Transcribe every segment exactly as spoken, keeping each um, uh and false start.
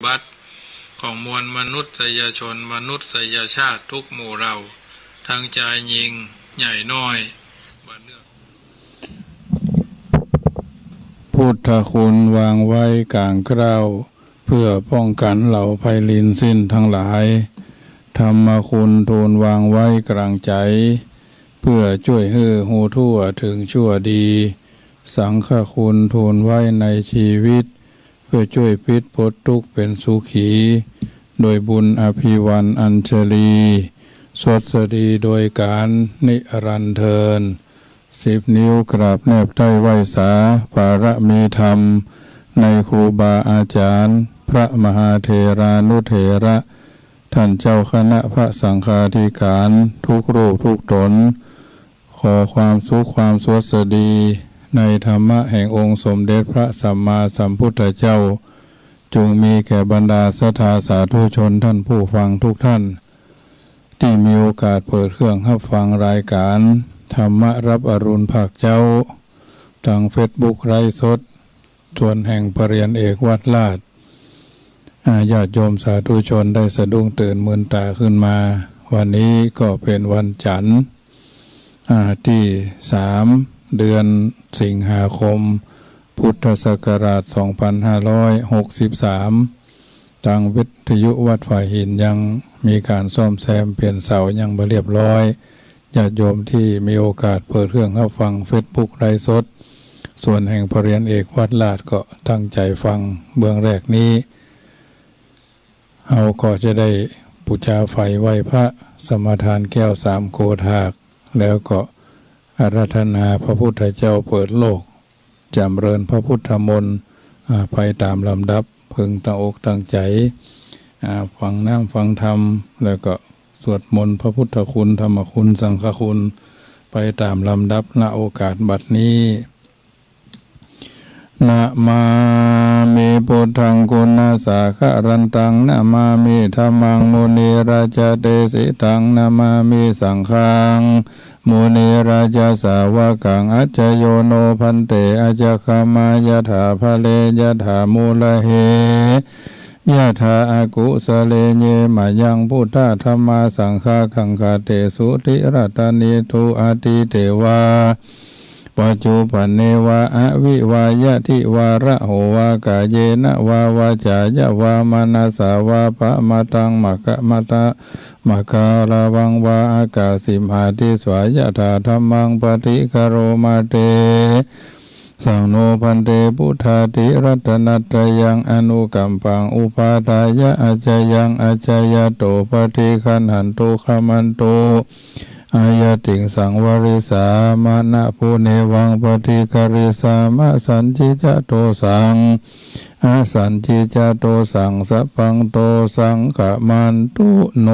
บัติของมวลมนุษยชน มนุษยชาติทุกหมู่เหล่า ทั้งจายญิงใหญ่น้อย บัดเนี้ย พุทธคุณวางไว้ก๋างเกล้า เพื่อป้องกั๋นเหล่าภัยรินทร์สิ้นทั้งหลาย ธรรมคุณทูลวางไว้กลางใจ๋ เพื่อจ้วยหื้อฮู้ทั่วเถิงชั่วดี สังฆคุณทูลไว้ในจีวิต เพื่อจ้วยปิดปลดตุ๊กข์เป๋นสุขี โดยบุญอภิวาทอัญชลี สวัสดีโดยกาลนิรันดร์เทอญ สิบนิ้วกราบแนบใต้ไหว้สา ปารมีธรรม ในครูบาอาจ๋ารย์ พระมหาเถรานุเถระ ท่านเจ้าคณะพระสังฆาธิก๋าร ทุกรูปทุกต๋น ขอความสุขความสวัสดี ในธรรมะแห่งองค์สมเด็จพระสัมมาสัมพุทธเจ้า จงมีแก่บรรดาศรัทธาสาธุชนท่านผู้ฟังทุกท่าน ตี้มีโอกาสเปิดเครื่องฮับฟังรายก๋าน ธรรมะรับอรุณภาคเจ๊า ตางเฟซบุ๊กไลฟ์สด ส่วนแห่งปริญญาเอกวัดราช อ่า ญาติโยมสาธุชนได้สะดุ้งตื่นมืนต๋าขึ้นมา วันนี้ก็เป๋นวันจั๋นทร์ อ่า ตี้สาม เดือนสิงหาคม พุทธศักราชสองพันห้าร้อยหกสิบสาม ตางวิทยุวัดฝายหินยังมีก๋านซ่อมแซมเปลี่ยนเสายังบ่เรียบร้อย ญาติโยมตี้มีโอกาสเปิดเครื่องฮับฟังเฟซบุ๊กไลฟ์สด ส่วนแห่งปริญญาเอกวัดราชก็ตั้งใจ๋ฟัง เบื้องแรกนี้ เฮาก็จะได้ปู๋จาไฟไหว้พระ สมาทานแก้วสามโกฐาก แล้วก็อาราธนาพระพุทธเจ้าเปิดโลก จ๋ำเริญพระพุทธมนต์ อ่า ไปต๋ามลำดับ พึงตั้งอกตั้งใจ๋ อ่า ฟังน้ำฟังธรรม แล้วก็สวดมนต์พระพุทธคุณ ธรรมคุณ สังฆคุณ ไปต๋ามลำดับ ณ โอกาสบัดนี้ นะมามิ พุทธัง กุณาสาคะรันตัง นะมามิ ธัมมัง มุนีราจาเตสิตัง นะมามิ สังฆัง มุนีราจาสาวกัง อัจจโยโน ภันเต อัจจคามายะถา พะเร ยะถา มูลเห ยะถา อกุสะเล เย มะยัง พุทธา ธัมมา สังฆา ขังคา เตสุ ติ รัตตะเนตุ อะทิ เตวา ปัจจุปันเนวะ อะวิวา ยะ ทิวาระโหวา กาเยนะวา วาจายะวา มะนะสสาวา ปะมะตัง มะกะมะตะ มะกาละวังวา อะกาสิมา ทิสา ยะถา ธัมมัง ปะทิคะโรมะ เตสัง โน ภันเต พุทธา ติ รัตตะนะตะยัง อะนุกัมปัง อุปาทายะ อัจจยัง อัจจยะโต ปะทิคันหันตุ ขะมันตุ อะยะติงสัง วะริสามะนะ ปุเนวัง ปะทิกะริสามะ สันติจโตสัง อสันติจโตสัง สะปังโตสัง ขะมันตุ โน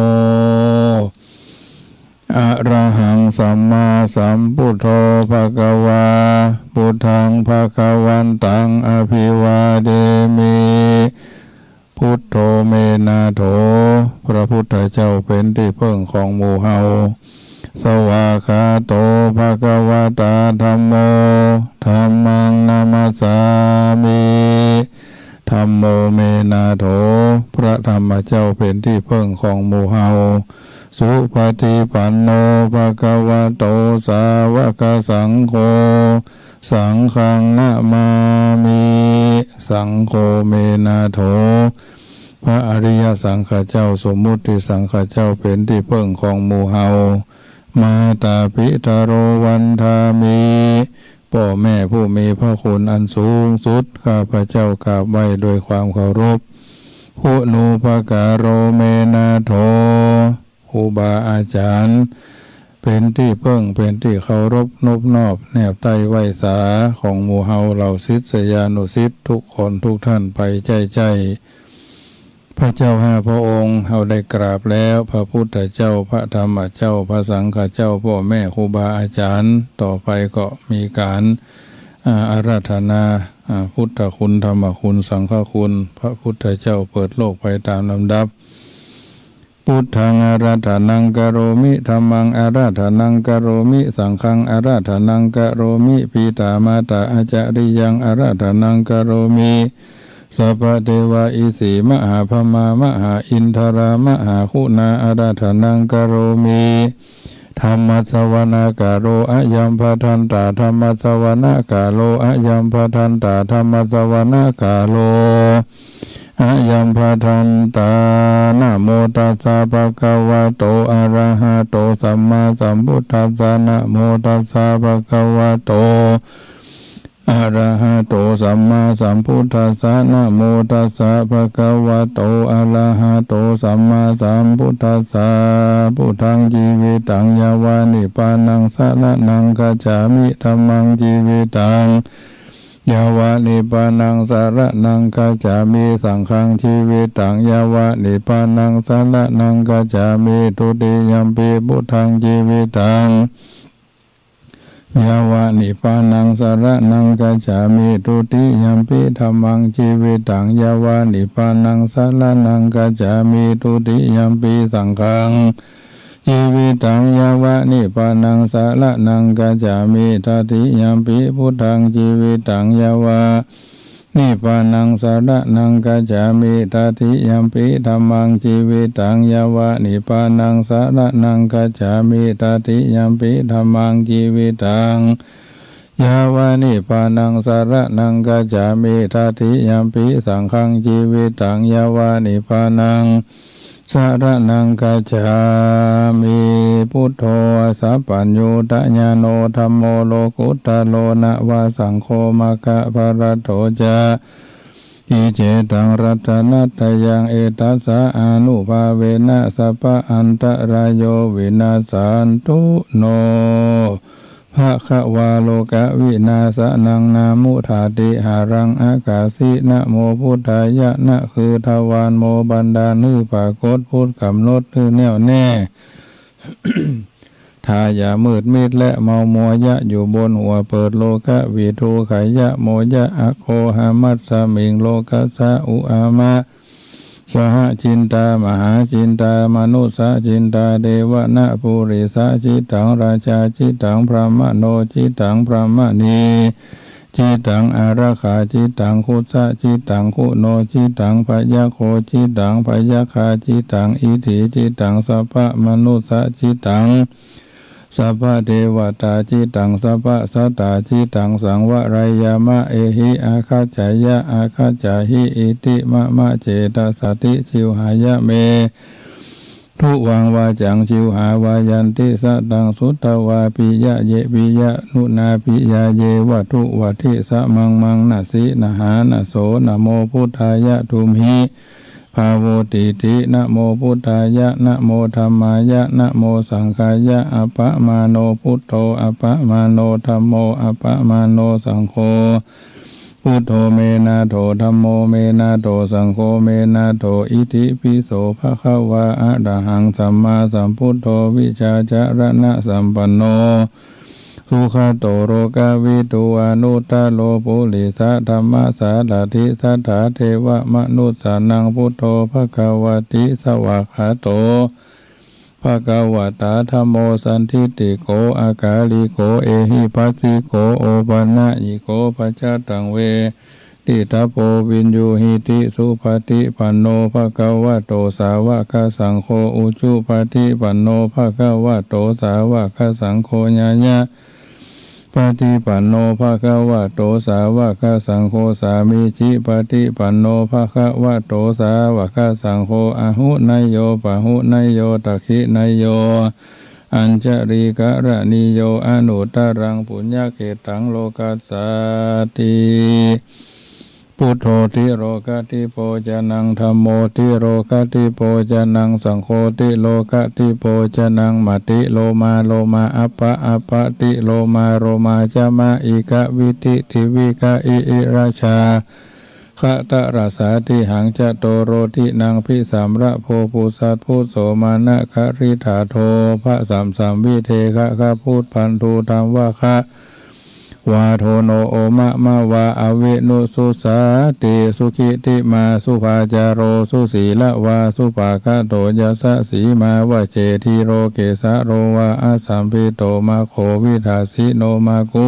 อะระหัง สัมมาสัมพุทโธ ภะคะวา พุทธัง ภะคะวันตัง อะภิวาเทมิ พุทโธ เม นาโถ พระพุทธเจ้าเป๋นตี้เปิ้งของหมู่เฮา สวากขาโต ภะคะวะตา ธัมโม ธัมมัง นะมัสสามิ ธัมโม เม นาโถ พระธรรมเจ้าเป๋นตี้เปิ้งของหมู่เฮา สุปะฏิปันโน ภะคะวะโต สาวะกะสังโฆ สังฆัง นะมามิ สังโฆ เม นาโถ พระอริยสังฆเจ้า สมมุติสังฆเจ้าเป๋นตี้เปิ้งของหมู่เฮา มาตาปิตะโร วันทามิ ป้อแม่ผู้มีพระคุณอันสูงสุด ข้าพเจ้ากราบไหว้ด้วยความเคารพ คุนูปการโร เม นาโถ ครูบาอาจ๋ารย์ เป๋นตี้เปิ้ง เป๋นตี้เคารพนบนอบ แนบใต้ไหว้สาของหมู่เฮาเหล่าศิษยานุศิษย์ทุกคนทุกท่านไปใจ้ๆ พระเจ้าห้าพระองค์ เฮาได้กราบแล้ว พระพุทธเจ้า พระธรรมเจ้า พระสังฆเจ้า ป้อแม่ครูบาอาจ๋ารย์ ต่อไปก็มีก๋าน อ่า อาราธนา อ่า พุทธคุณ ธรรมคุณ สังฆคุณ พระพุทธเจ้าเปิดโลกไปต๋ามลำดับ พุทธัง อาราธนัง กะโรมิ ธัมมัง อาราธนัง กะโรมิ สังฆัง อาราธนัง กะโรมิ ปิตามาตาอาจาริยัง อาราธนัง กะโรมิ Sabbadevaisī mahābrahmā mahāindarā mahāguṇā āraddhanaṃ karomi. Dhammassavanakālo ayam bhadantā, dhammassavanakālo ayam bhadantā, dhammassavanakālo ayam bhadantā. Namo tassa bhagavato arahato sammāsambuddhassa. Namo tassa bhagavato arahato sammāsambuddhassa. Namo tassa bhagavato arahato sammāsambuddhassa. Buddhaṃ jīvitaṃ yāva nibbānaṃ saraṇaṃ gacchāmi. Dhammaṃ jīvitaṃ yāva nibbānaṃ saraṇaṃ gacchāmi. Saṅghaṃ jīvitaṃ yāva nibbānaṃ saraṇaṃ gacchāmi. Dutiyampi buddhaṃ jīvitaṃ yāva nibbānaṃ saraṇaṃ gacchāmi. Dutiyampi dhammaṃ jīvitaṃ yāva nibbānaṃ saraṇaṃ gacchāmi. Dutiyampi saṅghaṃ jīvitaṃ yāva nibbānaṃ saraṇaṃ gacchāmi. Tatiyampi buddhaṃ jīvitaṃ yāva nibbānaṃ saraṇaṃ gacchāmi. Tatiyampi dhammaṃ jīvitaṃ yāva nibbānaṃ saraṇaṃ gacchāmi. Tatiyampi dhammaṃ jīvitaṃ yāva nibbānaṃ saraṇaṃ gacchāmi. Tatiyampi saṅghaṃ jīvitaṃ yāva nibbānaṃ saraṇaṃ gacchāmi. Buddho sabbanyutañāṇo dhammo lokuttaro nava saṅgho maggaphalaṭṭho ca. Iccetaṃ ratanattayaṃ etassa ānubhāvena sabba antarāyo vinassantu no. Bhagavā lokavināsanaṃ na muddati haraṃ akāsi. Namo buddhāya นะ คือทวารหมู่บรรดาล หื้อปรากฏ พุทธกำหนด หื้อแน่วแน่ ถ้าอย่ามืดมิดและเมามัว ยะ อยู่บนหัว เปิด โลกวิดู ไข ยะ โม ยะ อะโค หะ มัสสะมิง โลกัสสะ อุ อะ มะ สหะ จินตา มหา จินตา มนุสสะ จินตา เตวะ นะ ปุริสะ จิตตัง ราชา จิตตัง พรหมโณ จิตตัง พรหมณี จิตตัง อารักขา จิตตัง คุสสะ จิตตัง คุโณ จิตตัง พยัคโฆ จิตตัง พยัคฆา จิตตัง อิฏฐิ จิตตัง สัพพะมนุสสะ จิตตัง สัพพะเตวะตา จิตตัง สัพพะสัตตา จิตตัง สังวะรัยยะ มะ เอหิ อาคัจฉายะ อาคัจฉาหิ อิติ มะ มะ เจตสะติ ชิวหายะ เม ทุวัง วาจัง ชิวหา วายันติ สะ ตัง สุตวา ปิยะ เย ปิยะนุนา ปิยา เย วะ ทุ วัตถิ สะ มัง มัง นะ สิ นะหา นะ โส นะโม พุทธายะ ทุมหิ ภา โว ติ ติ นะโม พุทธายะ นะโม ธัมมายะ นะโม สังฆายะ อะปะมาโณ พุทโธ อะปะมาโณ ธัมโม อะปะมาโณ สังโฆ พุทโธ เม นาโถ ธัมโม เม นาโถ สังโฆ เม นาโถ อิติปิโส ภะคะวา อะระหัง สัมมาสัมพุทโธ วิชชาจะระณะสัมปันโณ สุขะโต โลกวิดู อนุตตะโร ปุริสะธัมมะสารถิ สัตถาเทวะมนุสสานัง พุทโธ ภะคะวะติ สวากขาโต ภะคะวะตา ธัมโม สันทิฏฐิโก อะกาลิโก เอหิปัสสิโก โอปะนะยิโก ปัจจะตัง เวทิตะโพ วิญญูหิติ สุปะฏิปันโณ ภะคะวะโต สาวะกะสังโฆ อุจุปะฏิปันโณ ภะคะวะโต สาวะกะสังโฆ ญาญะ ปะฏิปันโณ ภะคะวะโต สาวะกะสังโฆ สามีจิปะฏิปันโณ ภะคะวะโต สาวะกะสังโฆ อาหุเนยโย ปะหุเนยโย ทักขิเนยโย อัญชลีกะระณีโย อนุตตะรัง ปุญญะเขตตัง โลกัสสาติ พุทโธ ติโรกะติโพจะนัง ธัมโม ติโรกะติโพจะนัง สังโฆ ติโรกะติโพจะนัง มะ ติโลมา โลมา อัปปะ อัปปะ ติโลมา โลมา จะ มะ อิ กะ วิ ติ ติ วิ กะ อิ อิ ระ ชา คะ ตะ ระ สา ติ หัง จะ โต โร ติ นัง ภิ สัม ระ โภ ปุ สัต ภุ โส มะ นะ คะ ริ ฐา โท ภะ สัม สัม วิ เท คะ คะ พุท พันธุ ธัม วะ คะ วา โท โน โอ มะ มะ วา อวิ นุ สุ สา ติ สุขิ ติ มา สุ ภา จา โร สุ สี ละ วา สุ ปะ กะ โต ยัสสะ สี มา วะ เจ ที โร เก สะ โร วา อะ สัม ปิ โต มะ โข วิ ทา สิ โน มะ กุ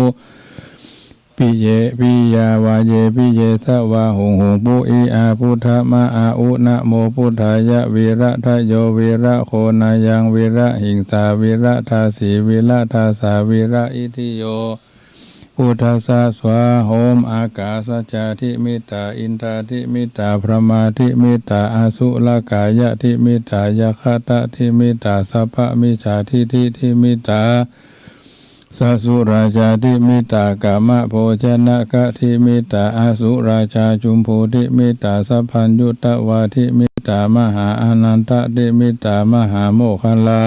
ปิเย ปิยา วา เย ปิ เย สะ วา หุง หุง ปุ อิ อา พุทธะ มะ อา อุ นะโม พุทธายะ วีระ ทะ โย วีระ โค นายัง วีระ หิงสา วีระ ทาสี วีระ ทาสา วีระ อิทธิโย พุทธัสสะ สวา โหม อากาสะจา ทิ มิตตา อินทา ทิ มิตตา พรหมา ทิ มิตตา อสุรกายะ ทิ มิตตา ยักขะตะ ทิ มิตตา สัพพะมิจฉาทิฏฐิ ทิ มิตตา สะสุราจา ทิ มิตตา กามะโภชนะกะ ทิ มิตตา อสุราจา จุมพู ทิ มิตตา สัพพัญญุตวา ทิ มิตตา มหาอานันทะ ทิ มิตตา มหาโมคคัลลา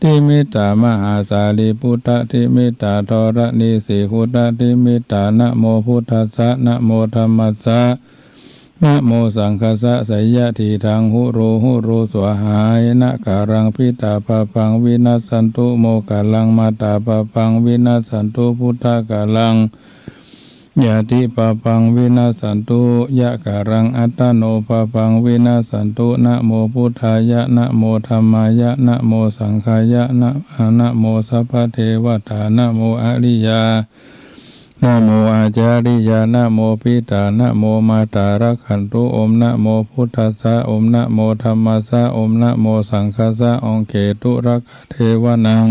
ทิ มิตตา มหาสารีปุตตะ ทิ มิตตา ธรณีสีคุตตะ ทิ มิตตา นะโมพุทธัสสะ นะโมธัมมัสสะ นะโมสังคัสสะ ไสยะถีทัง หุโร หุโร สวาหายะ นะกะรัง พิตาปาปัง วินัสสันตุ โมคคัลลัง มาตาปาปัง วินัสสันตุ พุทธะกะรัง ญาติปาปัง วินัสสันตุ ยะกะรัง อัตตะโนปาปัง วินัสสันตุ นะโมพุทธายะ นะโมธัมมายะ นะโมสังฆายะ นะ นะโมสัพพะเทวะตา นะโมอะริยา นะโมอาจาริยา นะโมปิตา นะโมมาตา รักขันตุ โอม นะโมพุทธัสสะ โอม นะโมธัมมัสสะ โอม นะโมสังคัสสะ องเขตุ รักขะเทวะนัง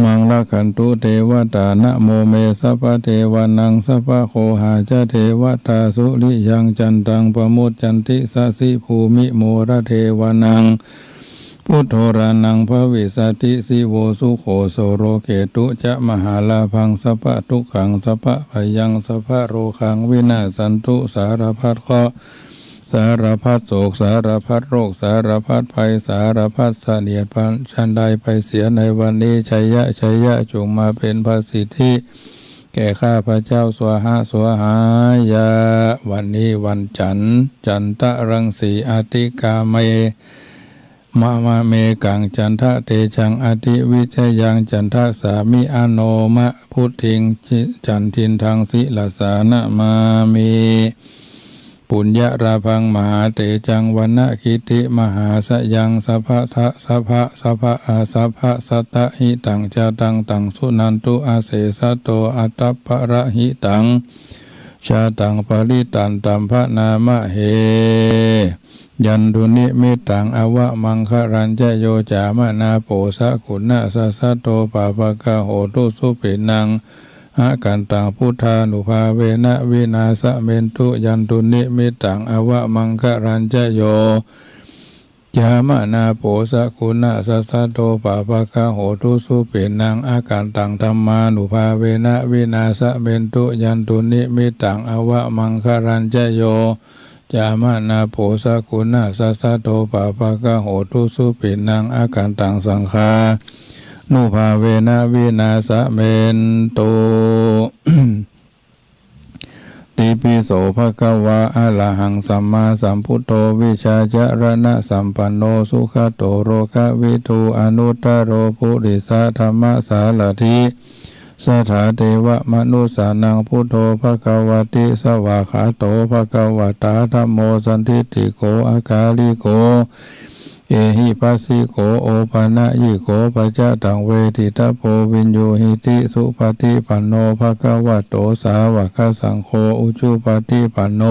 มัง รักขันตุ เทวะตา นะโมเม สัพพะเทวะนัง สัพพะโคหาจะ เทวะตา สุริยัง จันตัง ปะมุจจันติ สะสิ ภูมิ มูละ เทวะนัง พุทโธ รานัง ภะวิสสะติ สิโว สุโข โสโร เขตุ จะ มหาลาภัง สัพพะทุกขัง สัพพะพยัง สัพพะโรคัง วินาสสันตุ สารพัดเคราะห์ สารพัดโศก สารพัดโรค สารพัดภัย สารพัดเสนียดจัญไรไปเสียในวันนี้ ชัยยะ ชัยยะ จงมาเป็นพระสิทธิแก่ข้าพเจ้า สวาหะ สวาหายะ วันนี้วันจันทร์ จันทะรังสี อติกาเม มะ มะ เมกัง จันทะเตจัง อติวิจยัง จันทะสามิ อโนมะ พุทธิง จันทินทัง ศิรสา นะมามิ ปุญญะลาภัง มหาเตจัง วรรณะกิตติ มหาสยัง สัพพะทะ สัพพะ สัพพะ อา สัพพะสัตตะ หิตัง จาตัง ตัง สุนันตุ อเสสะโต อัตตะปะระหิตัง ชาตัง ปริตันตัม พะ นามะเห ยันตุ นิมิตตัง อวะมังคะลัญจะโย จา มะ นา โป สะ กุณะ สะ สะ โต ปา ปะ กะ โห ตุ สุ ปิ ณัง อะ กันตัง พุทธานุภาเวนะ วินาสะ เมนตุ ยันตุ นิมิตตัง อวะมังคะลัญจะโย จา มะ นา โป สะ กุณะ สะ สะ โต ปา ปะ กะ โห ตุ สุ ปิ ณัง อะ กันตัง ธัมมานุภาเวนะ วินาสะ เมนตุ ยันตุ นิมิตตัง อวะมังคะลัญจะโย จา มะ นา โป สะ กุณะ สะ สะ โต ปา ปะ กะ โห ตุ สุ ปิ ณัง อะ กันตัง สังฆานุภาเวนะ วินาสะ เมนตุ ติ ปิ โส ภะคะวา อะระหัง สัมมาสัมพุทโธ วิชชาจะรณะสัมปันโน สุขะโต โลกะวิทู อนุตตะโร ปุริสะธัมมะสารถี สัทธาเตวะมะนุสสานัง พุทโธ ภะคะวะติ สวากขาโต ภะคะวะตา ธัมโม สันทิฏฐิโก อะกาลิโก เอหิปัสสิโก โอปะนะยิโก ปัจจะตัง เวทิตะโพ วินยูหิติ สุปะฏิปันโน ภะคะวะโต สาวะกะสังโฆ อุจุปะฏิปันโน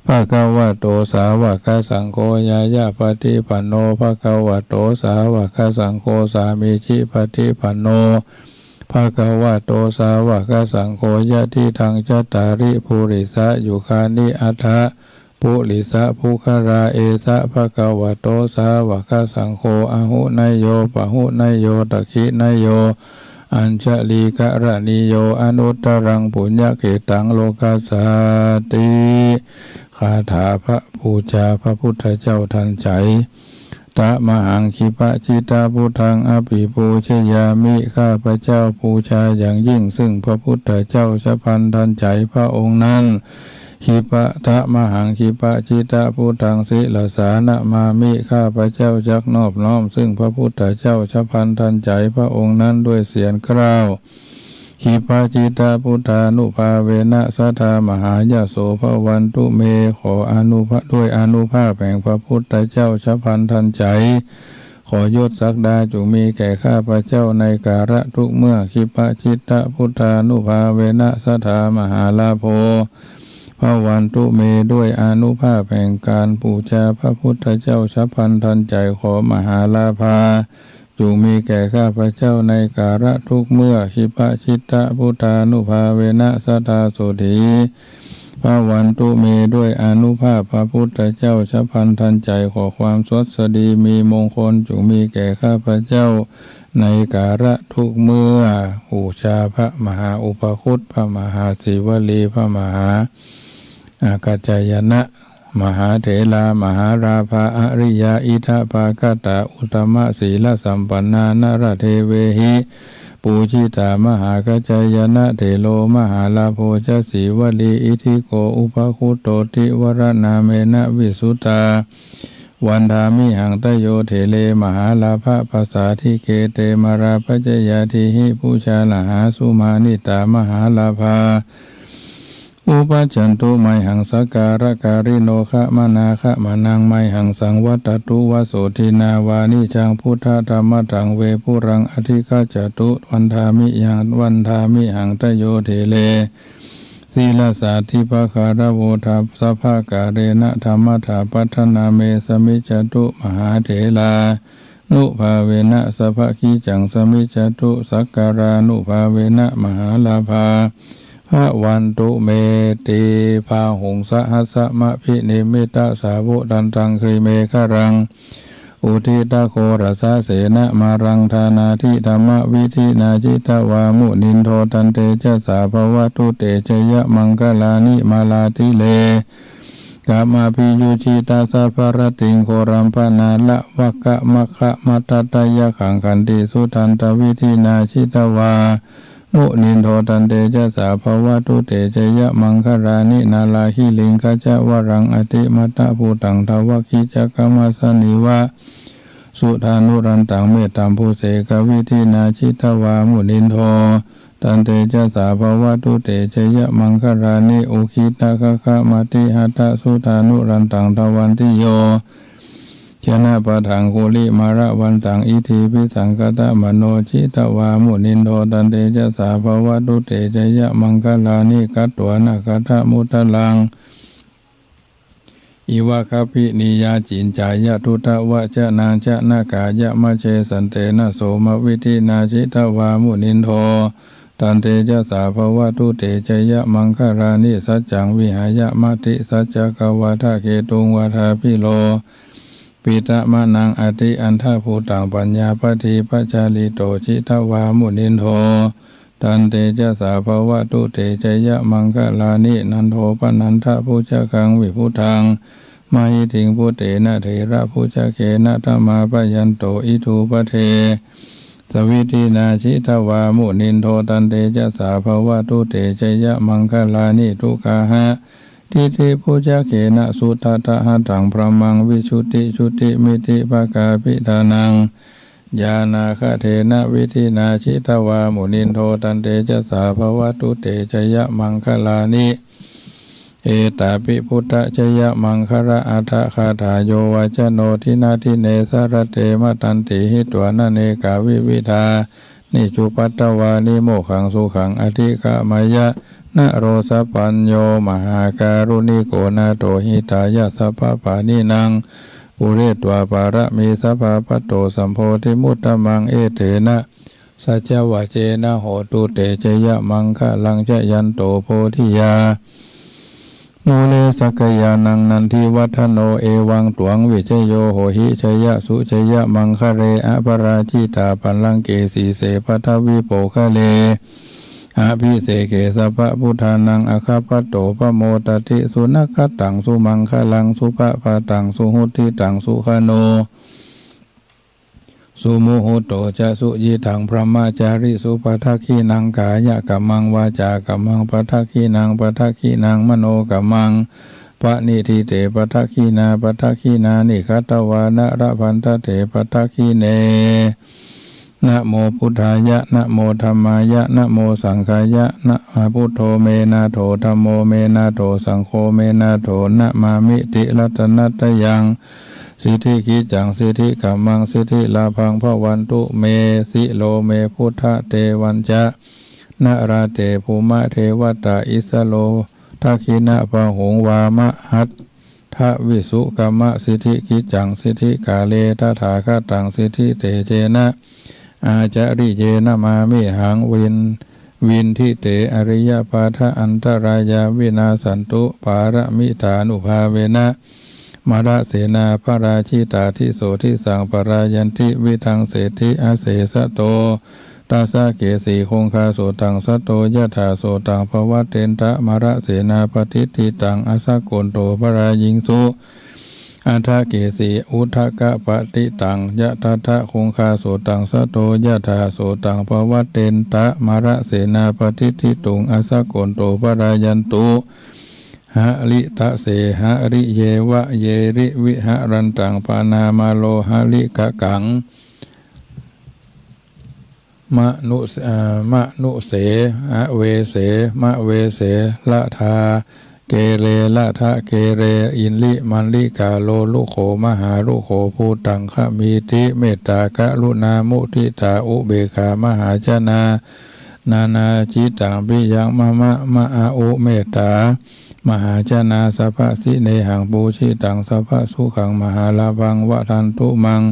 ภะคะวะโต สาวะกะสังโฆ ญาญาปะฏิปันโน ภะคะวะโต สาวะกะสังโฆ สามีจิปะฏิปันโน ภะคะวะโต สาวะกะสังโฆ ยะทิฏฐัง จัตตาริ ปุริสะยุคานิ อัฏฐะ ปุริสะปุคคะลา เอสะ ภะคะวะโต สาวะกะสังโฆ อาหุเนยโย ปะหุเนยโย ทักขิเนยโย อัญชะลีกะระณีโย อนุตตะรัง ปุญญะเขตตัง โลกัสสาติ คาถาพระบูชาพระพุทธเจ้าทันใจ๋ ตะมหัง ขีปะจิตตะ พุทธัง อะภิปูชยามิ ข้าพเจ้าบูชาอย่างยิ่งซึ่งพระพุทธเจ้าชะพันทันใจ๋พระองค์นั้น ขีปะ ตะมหัง ขีปะจิตตะ พุทธัง ศิรสา นะมามิ ข้าพเจ้าจักนอบน้อมซึ่งพระพุทธเจ้าชะพันทันใจ๋พระองค์นั้นด้วยเสียงกล้าว ขีปะจิตตะ พุทธานุภาเวนะ สัทธา มหายะโส ภะวันตุ เม ขออานุภา ด้วยอานุภาพแห่งพระพุทธเจ้าชะพันทันใจ๋ ขอยศศักดาจุ่งมีแก่ข้าพเจ้าในกาละทุกเมื่อ khippacittabudhānubhāvena sadā mahālābho bhavantu me ด้วยอานุภาพแห่งการบูชาพระพุทธเจ้าฉับพลันทันใจ๋ ขอมหาลาภาจุ่งมีแก่ข้าพเจ้าในกาละทุกเมื่อ khippacittabudhānubhāvena sadā sotthī bhavantu me ด้วยอานุภาพพระพุทธเจ้าฉับพลันทันใจ๋ ขอความสวัสดีมีมงคลจุ่งมีแก่ข้าพเจ้าในกาละทุกเมื่อ บูชาพระมหาอุปคุต พระมหาสีวลี พระมหา อากัจจายนะ มหาเถรา มหาลาภา อริยา อิทธปาคตา อุตตมะสีลสัมปันนา นรเทเวหิ ปูจิตา มหากัจจายนะเถโร มหาลาโภจะสีวลี อิทธิโก อุปคุตโต ติวรนามเณ วิสุตา วันทามิหัง ตะโยเถเร มหาลาภะปสาทิเก เต มาราปัจจยาทีหิ ปุชาลหาสุมานิตา มหาลาภา อุปัจจันตุ ไมหัง สักการะการิโน ขมนาขมนัง ไมหัง สังวัตตุ วะโสทินา วานิจัง พุทธะธรรมะธัง เวปุรัง อธิคัจจตุ วันทามิยัง วันทามิหัง ตะโยเถเร สีลสา ทิภะคารโว ทัสสะภะการเณ ธัมมถาปัฏฐนาเม สมิจจตุ มหาเถรา นุภาเวนะ สัพพะคิจจัง สมิจจตุ สักการานุภาเวนะ มหาลาภา ภะวันตุเม ติ พาหุง สหัสสะมะภินิมมิตะสาวุธันตัง กรีเมขรัง อุทิตะโครสะเสนะมารัง ทานาทิธรรมะวิธินา จิตวามุนินโท ตันเตจะสา ภะวะตุเต จะยะมังคะลานิ มาลาติเล กะมะภิยุจิตะสัพพะรตติง โครัมพนาละวะกะมะคะมะทัตตะยะขัง ขันติสุทันตะวิธินา จิตวามุนินโท ตันเตจะสา ภะวะตุเต จะยะมังคะลานิ นาลาคิริงคะจะวะรัง อติมัตตะภูตัง ทวะคิจจะคะมะสะนีวะ สุธานุรันตัง เมตตัมภูเสกะวิธินา จิตวามุนินโท ตันเตจะสา ภะวะตุเต จะยะมังคะลานิ อุคิตตะคะคะมะติหะตะ สุธานุรันตัง ทวันติโย จะนะปะทัง กุลิมาละวันตัง อิทธิภิสังคะตะมะโน จิตวามุนินโท ตันเตจะสา ภะวะตุเต จะยะมังคะลานิ กัตวานะขัตถะมุตตะลัง อิวะคะปินิยา จินจายะ ทุตวะจะนัง จะนะกายะมะเช สันเตนะโสมะวิธินา จิตวามุนินโท ตันเตจะสา ภะวะตุเต จะยะมังคะลานิ สัจจังวิหายะ มติสัจจะกะวาทะเกตุง วาทาภิโร ปิตะมะนัง อติอันทะภูตัง ปัญญาปะทีปะจาริโต จิตวามุนินโท ตันเตจะสา ภะวะตุเต จะยะมังคะลานิ นันโทปะนันทะภุจกัง วิภุตัง มะหิทธิง ปุตเตนะเถระภุจเกนะ ดะมาปะยันโต อิทูปะเท สะวิธินา จิตวามุนินโท ตันเตจะสา ภะวะตุเต จะยะมังคะลานิ ดูกาหะ ทิฏฐิภุจเกนะ สุทัฏฐะหะตัง พรหมัง วิชุติจุติมิทธิภะกาภิทานัง ญาณาคะเทนะ วิธินา จิตวามุนินโท ตันเตจะสา ภะวะตุเต จะยะมังคะลานิ เอตาปิพุทธะจะยะมังคะละอะถะคาถา โยวาจะโน ดินะดิเน สะระเต มะตันติ หิตวานะเนกาวิวิธา นิจุปปัตตวานิ โมกขัง สุขัง อธิกะมะยะ นะโรสะปัญโญ มหาการุณิโก นาโถ หิตายะ สัพพะปาณินัง ปูเรตวา ปะระมี สัพพะ ปัตโต สัมโพธิมุตตะมัง เอเตนะ สัจจวะเจนะ โหตุเต จะยะมังคะลัง จะยันโต โพธิยา มูเล สักกะยานัง นันทิวัฒโน เอวัง ตวัง วิจโย โหหิ จะยะสุ จะยะมังคะเล อะปะราจิตา ปัลลังเก สีเส ปัทวิโปคะเล อะภิเสเก สัพพะพุทธานัง อะคะปะโต ปะโมดะติ สุนะคะตัง สุมังคะลัง สุปะปะตัง สุหุตติตัง สุขะโน สุมุหุตโต จะสุยิทัง บรมะจาริสุ ปะทักขิณัง กายะกะมัง วาจากะมัง ปะทักขิณัง ปะทักขิณัง มโนกะมัง ปะนิทธิเต ปะทักขิณา ปะทักขิณานิ คะตวานะ ละพันทะเต ปะทักขิเณ นะโมพุทธายะ นะโมธัมมายะ นะโมสังฆายะ นะ พุทโธ เม นาโถ ธัมโม เม นาโถ สังโฆ เม นาโถ นะมามิ ติรัตนะตะยัง สิทธิกิจจัง สิทธิกรรมัง สิทธิลาภัง ภะวันตุ เม สิโร เม พุทธะ เต วัญจะ นะราเต ภูมะ เทวะตา อิสโร ทักขิณะ บาหุง วามะหัตถะ วิสุกรรมะ สิทธิกิจจัง สิทธิกาเล ตถาคตัง สิทธิเตเจนะ อาจาริเย นะมามิหัง วิน วินทิเต อริยปาทะ อันตรายา วินาสสันตุ ปารมิตานุภาเวนะ มรเสนา ปราจิตา ทิโส ทิสัง ปรายันติ วิทังเสติ อเสสะโต ตัสสะ เกสี คงคา สุตัง สัตโต ยะถา สุตัง ปวัตเตนตะ มรเสนา ปะติฏฐิตัง อสะโกนโต ปรายิงสุ อัฏฐะ เกสี อุทะกะปะติตัง ยะทัฏฐะ คงคา สุตัง สัตโต ยะถา สุตัง ปวัตเตนตะ มรเสนา ปะติฏฐิตุง อสะโกนโต ปรายันตุ หะริตะเสหะริเยวะ เยริ วิหะรันตัง ปะนามาโล หะริกะกัง มะนุ เอ่อ มะนุเส อเวเส มะเวเสละทา เกเรละทะ เกเร อิริ มัลลิกา โลลุโข มหาลุโข ภูตังขมีติ เมตตา กรุณา มุทิตา อุเบกขา มหาจนา นานาจิตตัง ปิยังมะมะ มะอะอุ เมตตา มหาจนา สัพพะสิเนหัง ปูชิตัง สัพพะสุขัง มหาลาภัง วะทันตุมัง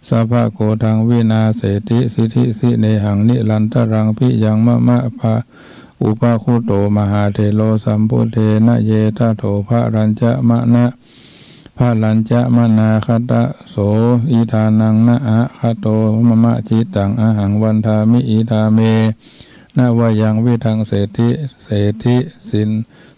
สัพพะโกธัง วินาเสติ สิทธิสิเนหัง นิรันตะรัง ปิยังมะมะ ปะ อุปะคุโต มหาเถโร สัมพุทเทนะ เยตะโถ ภะรัญจะมะนะ ภะรัญจะมะนาคะตะโส อิทานัง นะอะคะโต มะมะ จิตตัง อะหัง วันทามิ อิทาเม นะวะยัง วิทังเสติ เสติ สิน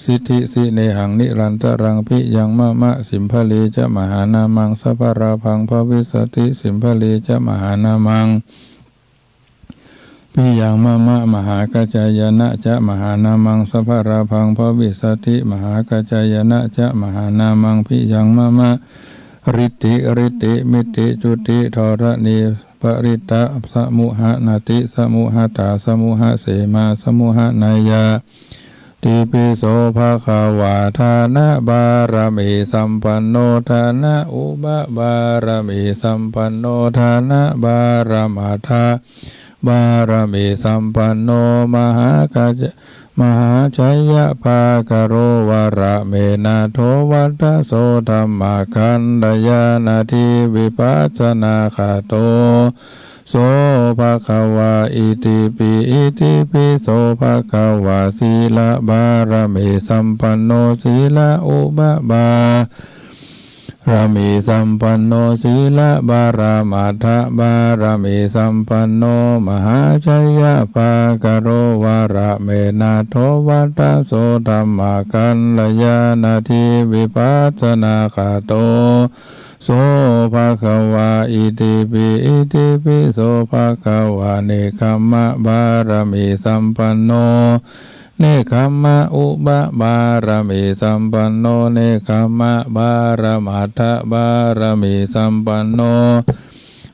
สิทธิสิเนหัง นิรันตะรัง ปิยังมะมะ สิมภะลีจะ มหานามัง สัพพะลาภัง ภะวิสสะติ สิมภะลีจะ มหานามัง ปิยังมะมะ มหากัจจายนะจะ มหานามัง สัพพะลาภัง ภะวิสสะติ มหากัจจายนะจะ มหานามัง ปิยังมะมะ ฤทธิ ฤทธิ มิตติ จุติ ธรณี ปริตตะ สมุหะ นติ สมุหะตา สมุหะเสมา สมุหะนายา ติปิโส ภะคะวา ทานะบารมีสัมปันโน ทานะอุปบารมีสัมปันโน ทานะปรมัตถบารมีสัมปันโน มหากัจจ มหาชัยปากะโร วะระเม นาโถ วัตถโส ธัมมคัลยาณาธิ วิปัสสนาคาโต โส ภะคะวา อิติปิ อิติปิโส ภะคะวา ศีลบารมีสัมปันโน ศีลอุปบารมีสัมปันโน ศีลปรมัตถบารมีสัมปันโน มหาชัยปากะโร วะระเม นาโถ วัตถโส ธัมมคัลยาณาธิ วิปัสสนาคาโต โส ภะคะวา อิติปิ อิติปิโส ภะคะวา เนกขัมมะบารมีสัมปันโน เนกขัมมะอุปบารมีสัมปันโน เนกขัมมะปรมัตถบารมีสัมปันโน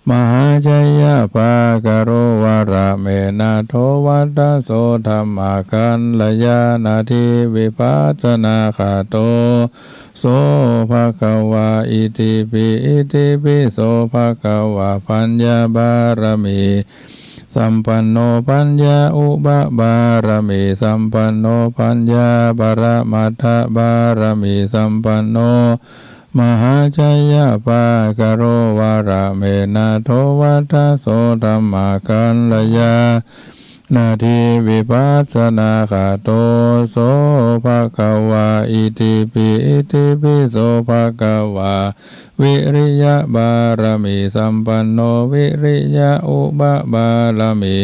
มหาชัยปากะโร วะระเม นาโถ วัตถโส ธัมมคัลยาณาธิ วิปัสสนาคาโต โส ภะคะวา อิติปิ อิติปิโส ภะคะวา ปัญญาบารมี สัมปันโน ปัญญาอุปบารมีสัมปันโน ปัญญาปรมัตถบารมีสัมปันโน มหาชัยปากะโร วะระเม นาโถ วัตถโส ธัมมคัลยาณาธิ วิปัสสนาคาโต โส ภะคะวา อิติปิ อิติปิโส ภะคะวา วิริยะบารมีสัมปันโน วิริยะอุปบารมี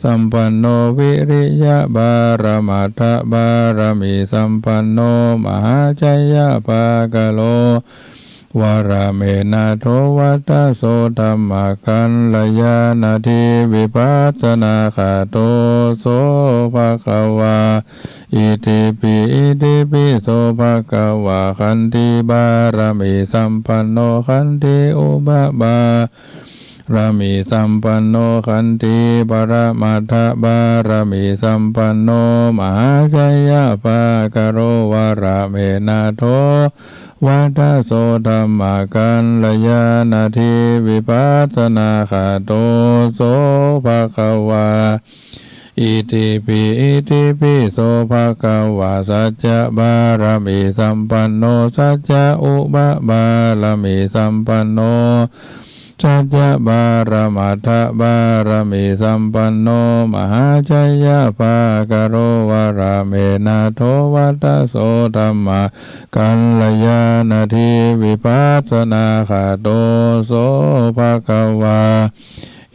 สัมปันโน วิริยะปรมัตถบารมีสัมปันโน มหาชัยปากะโร วะระเม นาโถ วัตถโส ธัมมคัลยาณาธิ วิปัสสนาคาโต โส ภะคะวา อิติปิ อิติปิโส ภะคะวา ขันติบารมีสัมปันโน ขันติอุปบารมีสัมปันโน ขันติปรมัตถบารมีสัมปันโน มหาชัยปากะโร วะระเม นาโถ วัตโส ธัมมกัลยาณะ ที วิปัสสนาคาโต โส ภะคะวา อิติปิ อิติปิโส ภะคะวา สัจจะบารมีสัมปันโน สัจจะอุปปารมีสัมปันโน สัจจะบารมัฏฐบารมีสัมปันโน มหาชัยยะปะกะโร วะระเมนะ โท วัตโส ธัมมกัลยาณะ ที วิปัสสนาคาโต โส ภะคะวา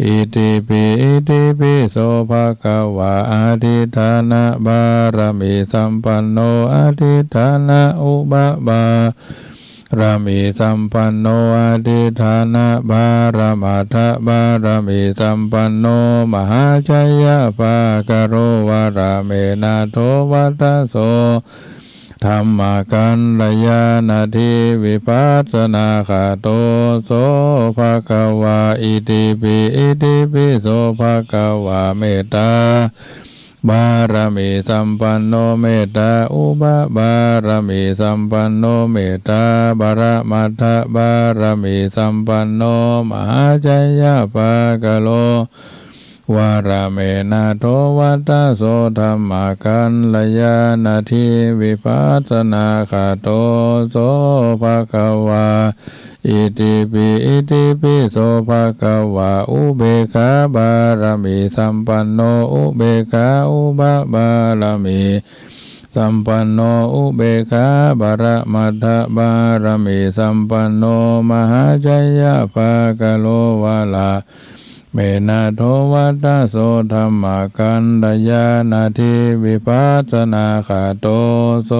อิติปิ อิติปิโส ภะคะวา อธิฏฐานะบารมีสัมปันโน อธิฏฐานะอุปปารมีสัมปันโน อธิฏฐานะปะระมัฏฐปะระมีสัมปันโน มหาชัยยะปะกะโร วะระเมนะ โท วัตโส ธัมมกัลยาณะ ที วิปัสสนาคาโต โส ภะคะวา อิติปิ อิติปิโส ภะคะวา เมตตา บารมีสัมปันโน เมตตาอุปปารมีสัมปันโน เมตตาปะระมัฏฐปารมีสัมปันโน มหาชัยยะปะกะโร วะระเมนะ โท วัตโส ธัมมกัลยาณะ ที วิปัสสนาคาโต โส ภะคะวา อิติปิ อิติปิโส ภะคะวา อุเปกขาปารมีสัมปันโน อุเปกขาอุปปารมีสัมปันโน อุเปกขาปะระมัฏฐปารมีสัมปันโน มหาชัยยะปะกะโร วะระเมนะ โท วัตโส ธัมมกัลยาณะ ที วิปัสสนาคาโต โส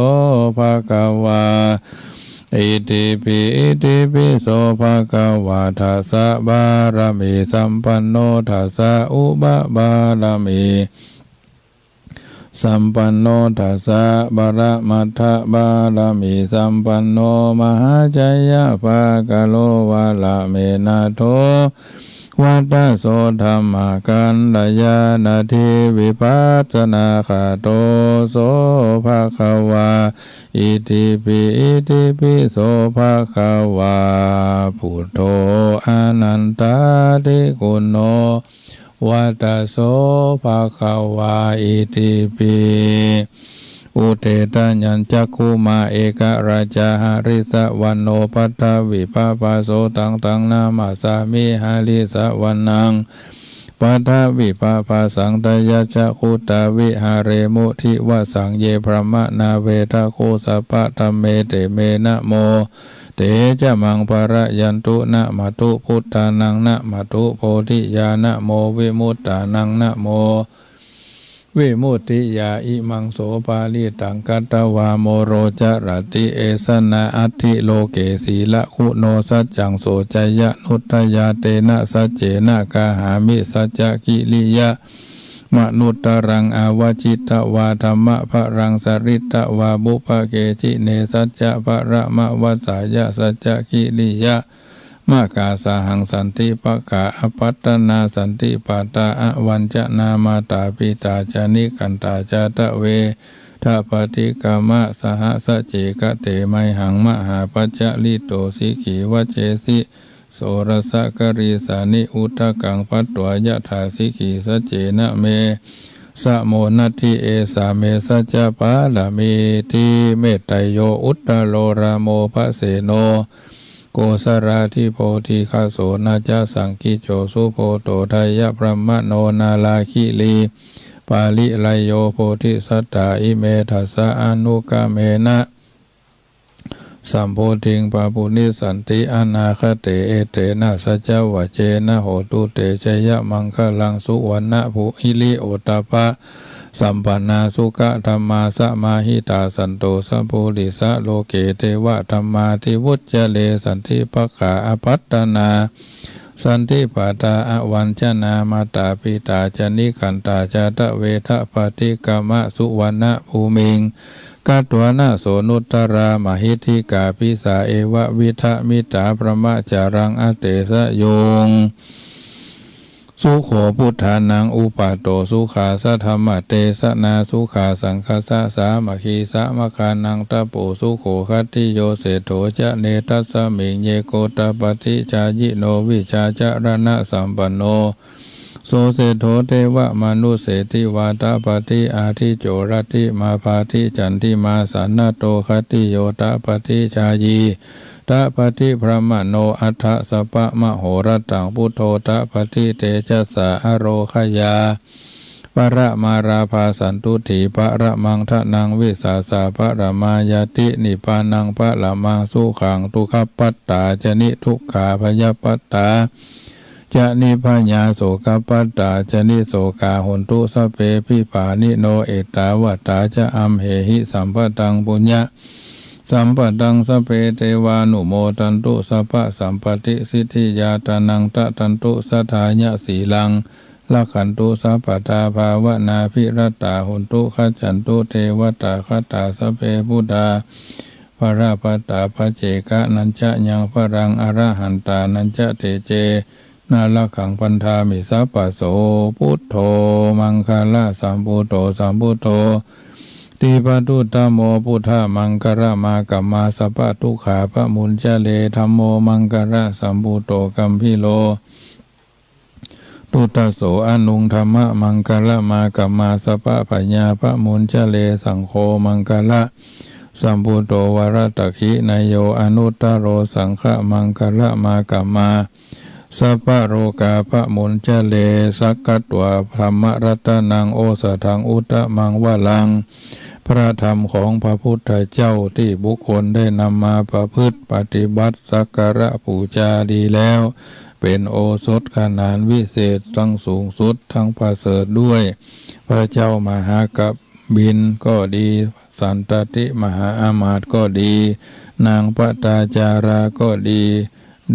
ภะคะวา อิติปิ อิติปิโส ภะคะวา ทัสสะปารมีสัมปันโน ทัสสะอุปปารมีสัมปันโน ทัสสะปะระมัฏฐปารมีสัมปันโน มหาชัยยะปะกะโร วะระเมนะ โท วัตโส ธัมมกัลยาณะ ที วิปัสสนาคาโต โส ภะคะวา อิติปิ อิติปิโส ภะคะวา พุทโธ อนันตาธิคุณโณ วัตโส ภะคะวา อิติปิ อุเททะยัญจักขุมะ เอกราชาหริสะวัณโณ ปัทวิปปะโส ตัง ตัง นามัสสามิ หริสะวัณณัง ปัทวิปปะสัง ทะยัญจักขุตา วิหะเรมุ ดิวะสัง เย บรหมะนา เวทะโข สัพพะธัมเม เต เม นะโม เต จะ มัง ภะระยันตุ นะมะตุ บุตธานัง นะมะตุ โพธิยา นะโม วิมุตตานัง นะโม วิมุตติยา อิมัง โส ปะริตตัง กัตถวา โมโร จะระติ เอสะ นะ อัตถิ โล เก สีละกุโณ สัจจัง โส จะยะนุตตะยา เต นะ สัจเจ นะ กะหามิ สัจจะกิริยะ มะนุตตะรัง อาวัจฉิตวา ธัมมะภะรัง สะริตตวา ปุพพะ เก จิ เน สัจจะภะระมะวัสสายะ สัจจะกิริยะ มะกาสาหัง สันติปะกะ อะปัตตะนา สันติปาตา อะวัญชะนา มาตา ปิตา จะ นิขันตา จะ ทะเวทะ ปะฏิกะมะ สะหะ สัจเจ กะเต ไมหัง มะหาปัจจะลิโต สิขี วะเชสิ โสระสะ กะรีสานิ อุทะกัง ปัตตวา ยะถา สิขี สัจเจนะ เม สะโม นัตถิ เอสา เม สัจจะปะระมี ติ เมตไตโย อุตตะโร รามโม ภะเสโน โกศลาธิโพ ติฆะโส นะจะ สังกิจโจ สุโพโต ไทยะบรหมโณ นาลาคิรี ปาริไลโย โพธิสัตตา อิเม ทัสสะ อนุกะเมนะ สัมโพธิง ปะปุนนิสสันติ อนาคเต เอเตนะ สัจจะวะเจนะ โหตุ เต จะยะมังคะลัง สุวัณณะ ภูริ โอตตัปปะ สัมปันนา สุขะธัมมา สะมาหิตา สันโต สะปูริสะ โลเก เตวะธัมมา ติวุจจะเร สันติปะกะ อะปัตตะนา สันติปาตา อะวัญชะนา มาตา ปิตา จะ นิขันตา จะ ทะเวทะ ปะฏิกะมะ สุวัณณะ ภูมิง กัตถวานะ โส นุตตะรา มะหิทธิกา ปิสา เอวะวิทะ มิตตา บรหมะจารัง อะเตสะยุง สุโข พุทธานัง อุปัตโต สุขา สะ ธัมมะเตสนา สุขา สังฆัสสะ สามัคคี สะ มัคคานัง ตะโป สุโข ขัตติโย เศรษฐโถ จะ เน ทัสสะ มิง เย โกฏะปะติ จายิโน วิชาจะระณะสัมปันโน โส เศรษฐโถ เตวะมะนุสเส ติวาตะปะติ อาทิ โจ รัตถิมา พาทิ จันทิมา สะนะโต ขัตติโย ตะปะติ จายี ตะปะติ พรหมะโน อัฏฐะสะปะ มะโหรัตถัง พุทโธ ตะปะติ เตจัสสะ อโรคยา ปะระมาราภา สันตุฏฐี ปะระมัง ธนัง วิสาสะ ปะระมาญาติ นิพพานัง ปะระมัง สุขัง ทุกขะปัตตา จะ นิ ทุกขา ภยะปัตตา จะ นิพพยา โสกะปัตตา จะ นิ โสกา โหนตุ สัพเพ ปิปาณิโน เอตาวะ ตา จะ อัมเหหิ สัมปะตัง ปุญญะ สัมปะตัง สัพเพ เตวานุโมทันตุ สัพพะสัมปะติ สิทธิยา ทานัง ทะดันตุ สะทายะ สีลัง รักขันตุ สัพพะทา ภาวะนา ภิระตา โหนตุ ขัจฉันตุ เตวะตา คตา สัพเพ พุทธา ภะระปะตา ปัจเจกะนัญจะ ยัง พะรัง อระหันตานัญจะ เตเจ นะ รักขัง บันทามิ สัพพะโส พุทโธ มังคะละสัมพุทโธ สัมพุทโธ ทีปะทุตตะโม พุทธะมังคะละมากัมมา สัพพะทุกขา ปะมุญจะเล ธัมโม มังคะละสัมพุทโธ กัมภีโร ทุตตะโส อนุง ธัมมะมังคะละมากัมมา สัพพะพยา ปะมุญจะเล สังโฆ มังคะละสัมพุทโธ วะระตะขินะโย อนุตตะโร สังฆะมังคะละมากัมมา สัพพะโรกา ปะมุญจะเล สักขะตวา ธัมมะรัตะนัง โอสะถัง อุตตะมัง วะรัง พระธรรมของพระพุทธเจ้าที่บุคคลได้นำมาประพฤติปฏิบัติสักการะปูจาดีแล้ว เป๋นโอสถขนานวิเศษทั้งสูงสุดทั้งประเสริฐด้วย พระเจ้ามหากบิลก็ดี สันตะติมหาอำมาตย์ก็ดี นางปตาจาราก็ดี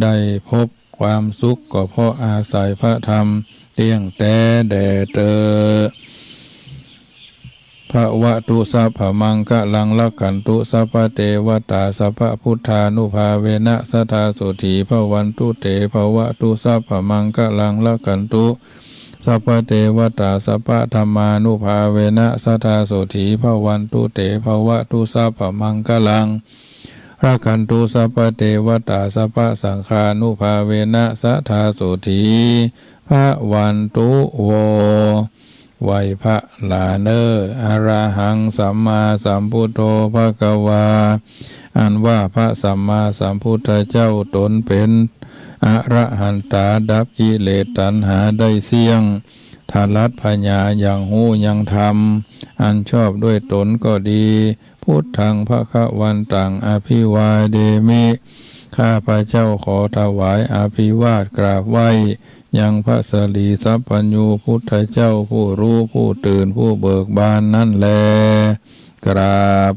ได้พบความสุขก็เพราะอาศัยพระธรรมเตี้ยงแต๊แด่เต๊อะ ภะวะตุ สัพพะมังคะลัง รักขันตุ สัพพะเตวะตา สัพพะพุทธานุภาเวนะ สะทา โสฏฐี ภะวันตุ เต ภะวะตุ สัพพะมังคะลัง รักขันตุ สัพพะเตวะตา สัพพะธัมมานุภาเวนะ สะทา โสฏฐี ภะวันตุ เต ภะวะตุ สัพพะมังคะลัง รักขันตุ สัพพะเตวะตา สัพพะสังฆานุภาเวนะ สะทา โสฏฐี ภะวันตุ โว ไหว้พระหลาเน่อ อะระหัง สัมมาสัมพุทโธ ภะคะวา อันว่าพระสัมมาสัมพุทธเจ้าต๋นเป๋นอระหันตา ดับกิเลสตัณหาได้เสี้ยง ถลัดผญายังฮู้ยังธรรมอันชอบด้วยต๋นก็ดี พุทธัง ภะคะวันตัง อะภิวาเดมิ ข้าพเจ้าขอถวายอภิวาทกราบไหว้ ยังพระสรีสัพพัญญูพุทธเจ้า ผู้รู้ผู้ตื่นผู้เบิกบานนั้นแล กราบ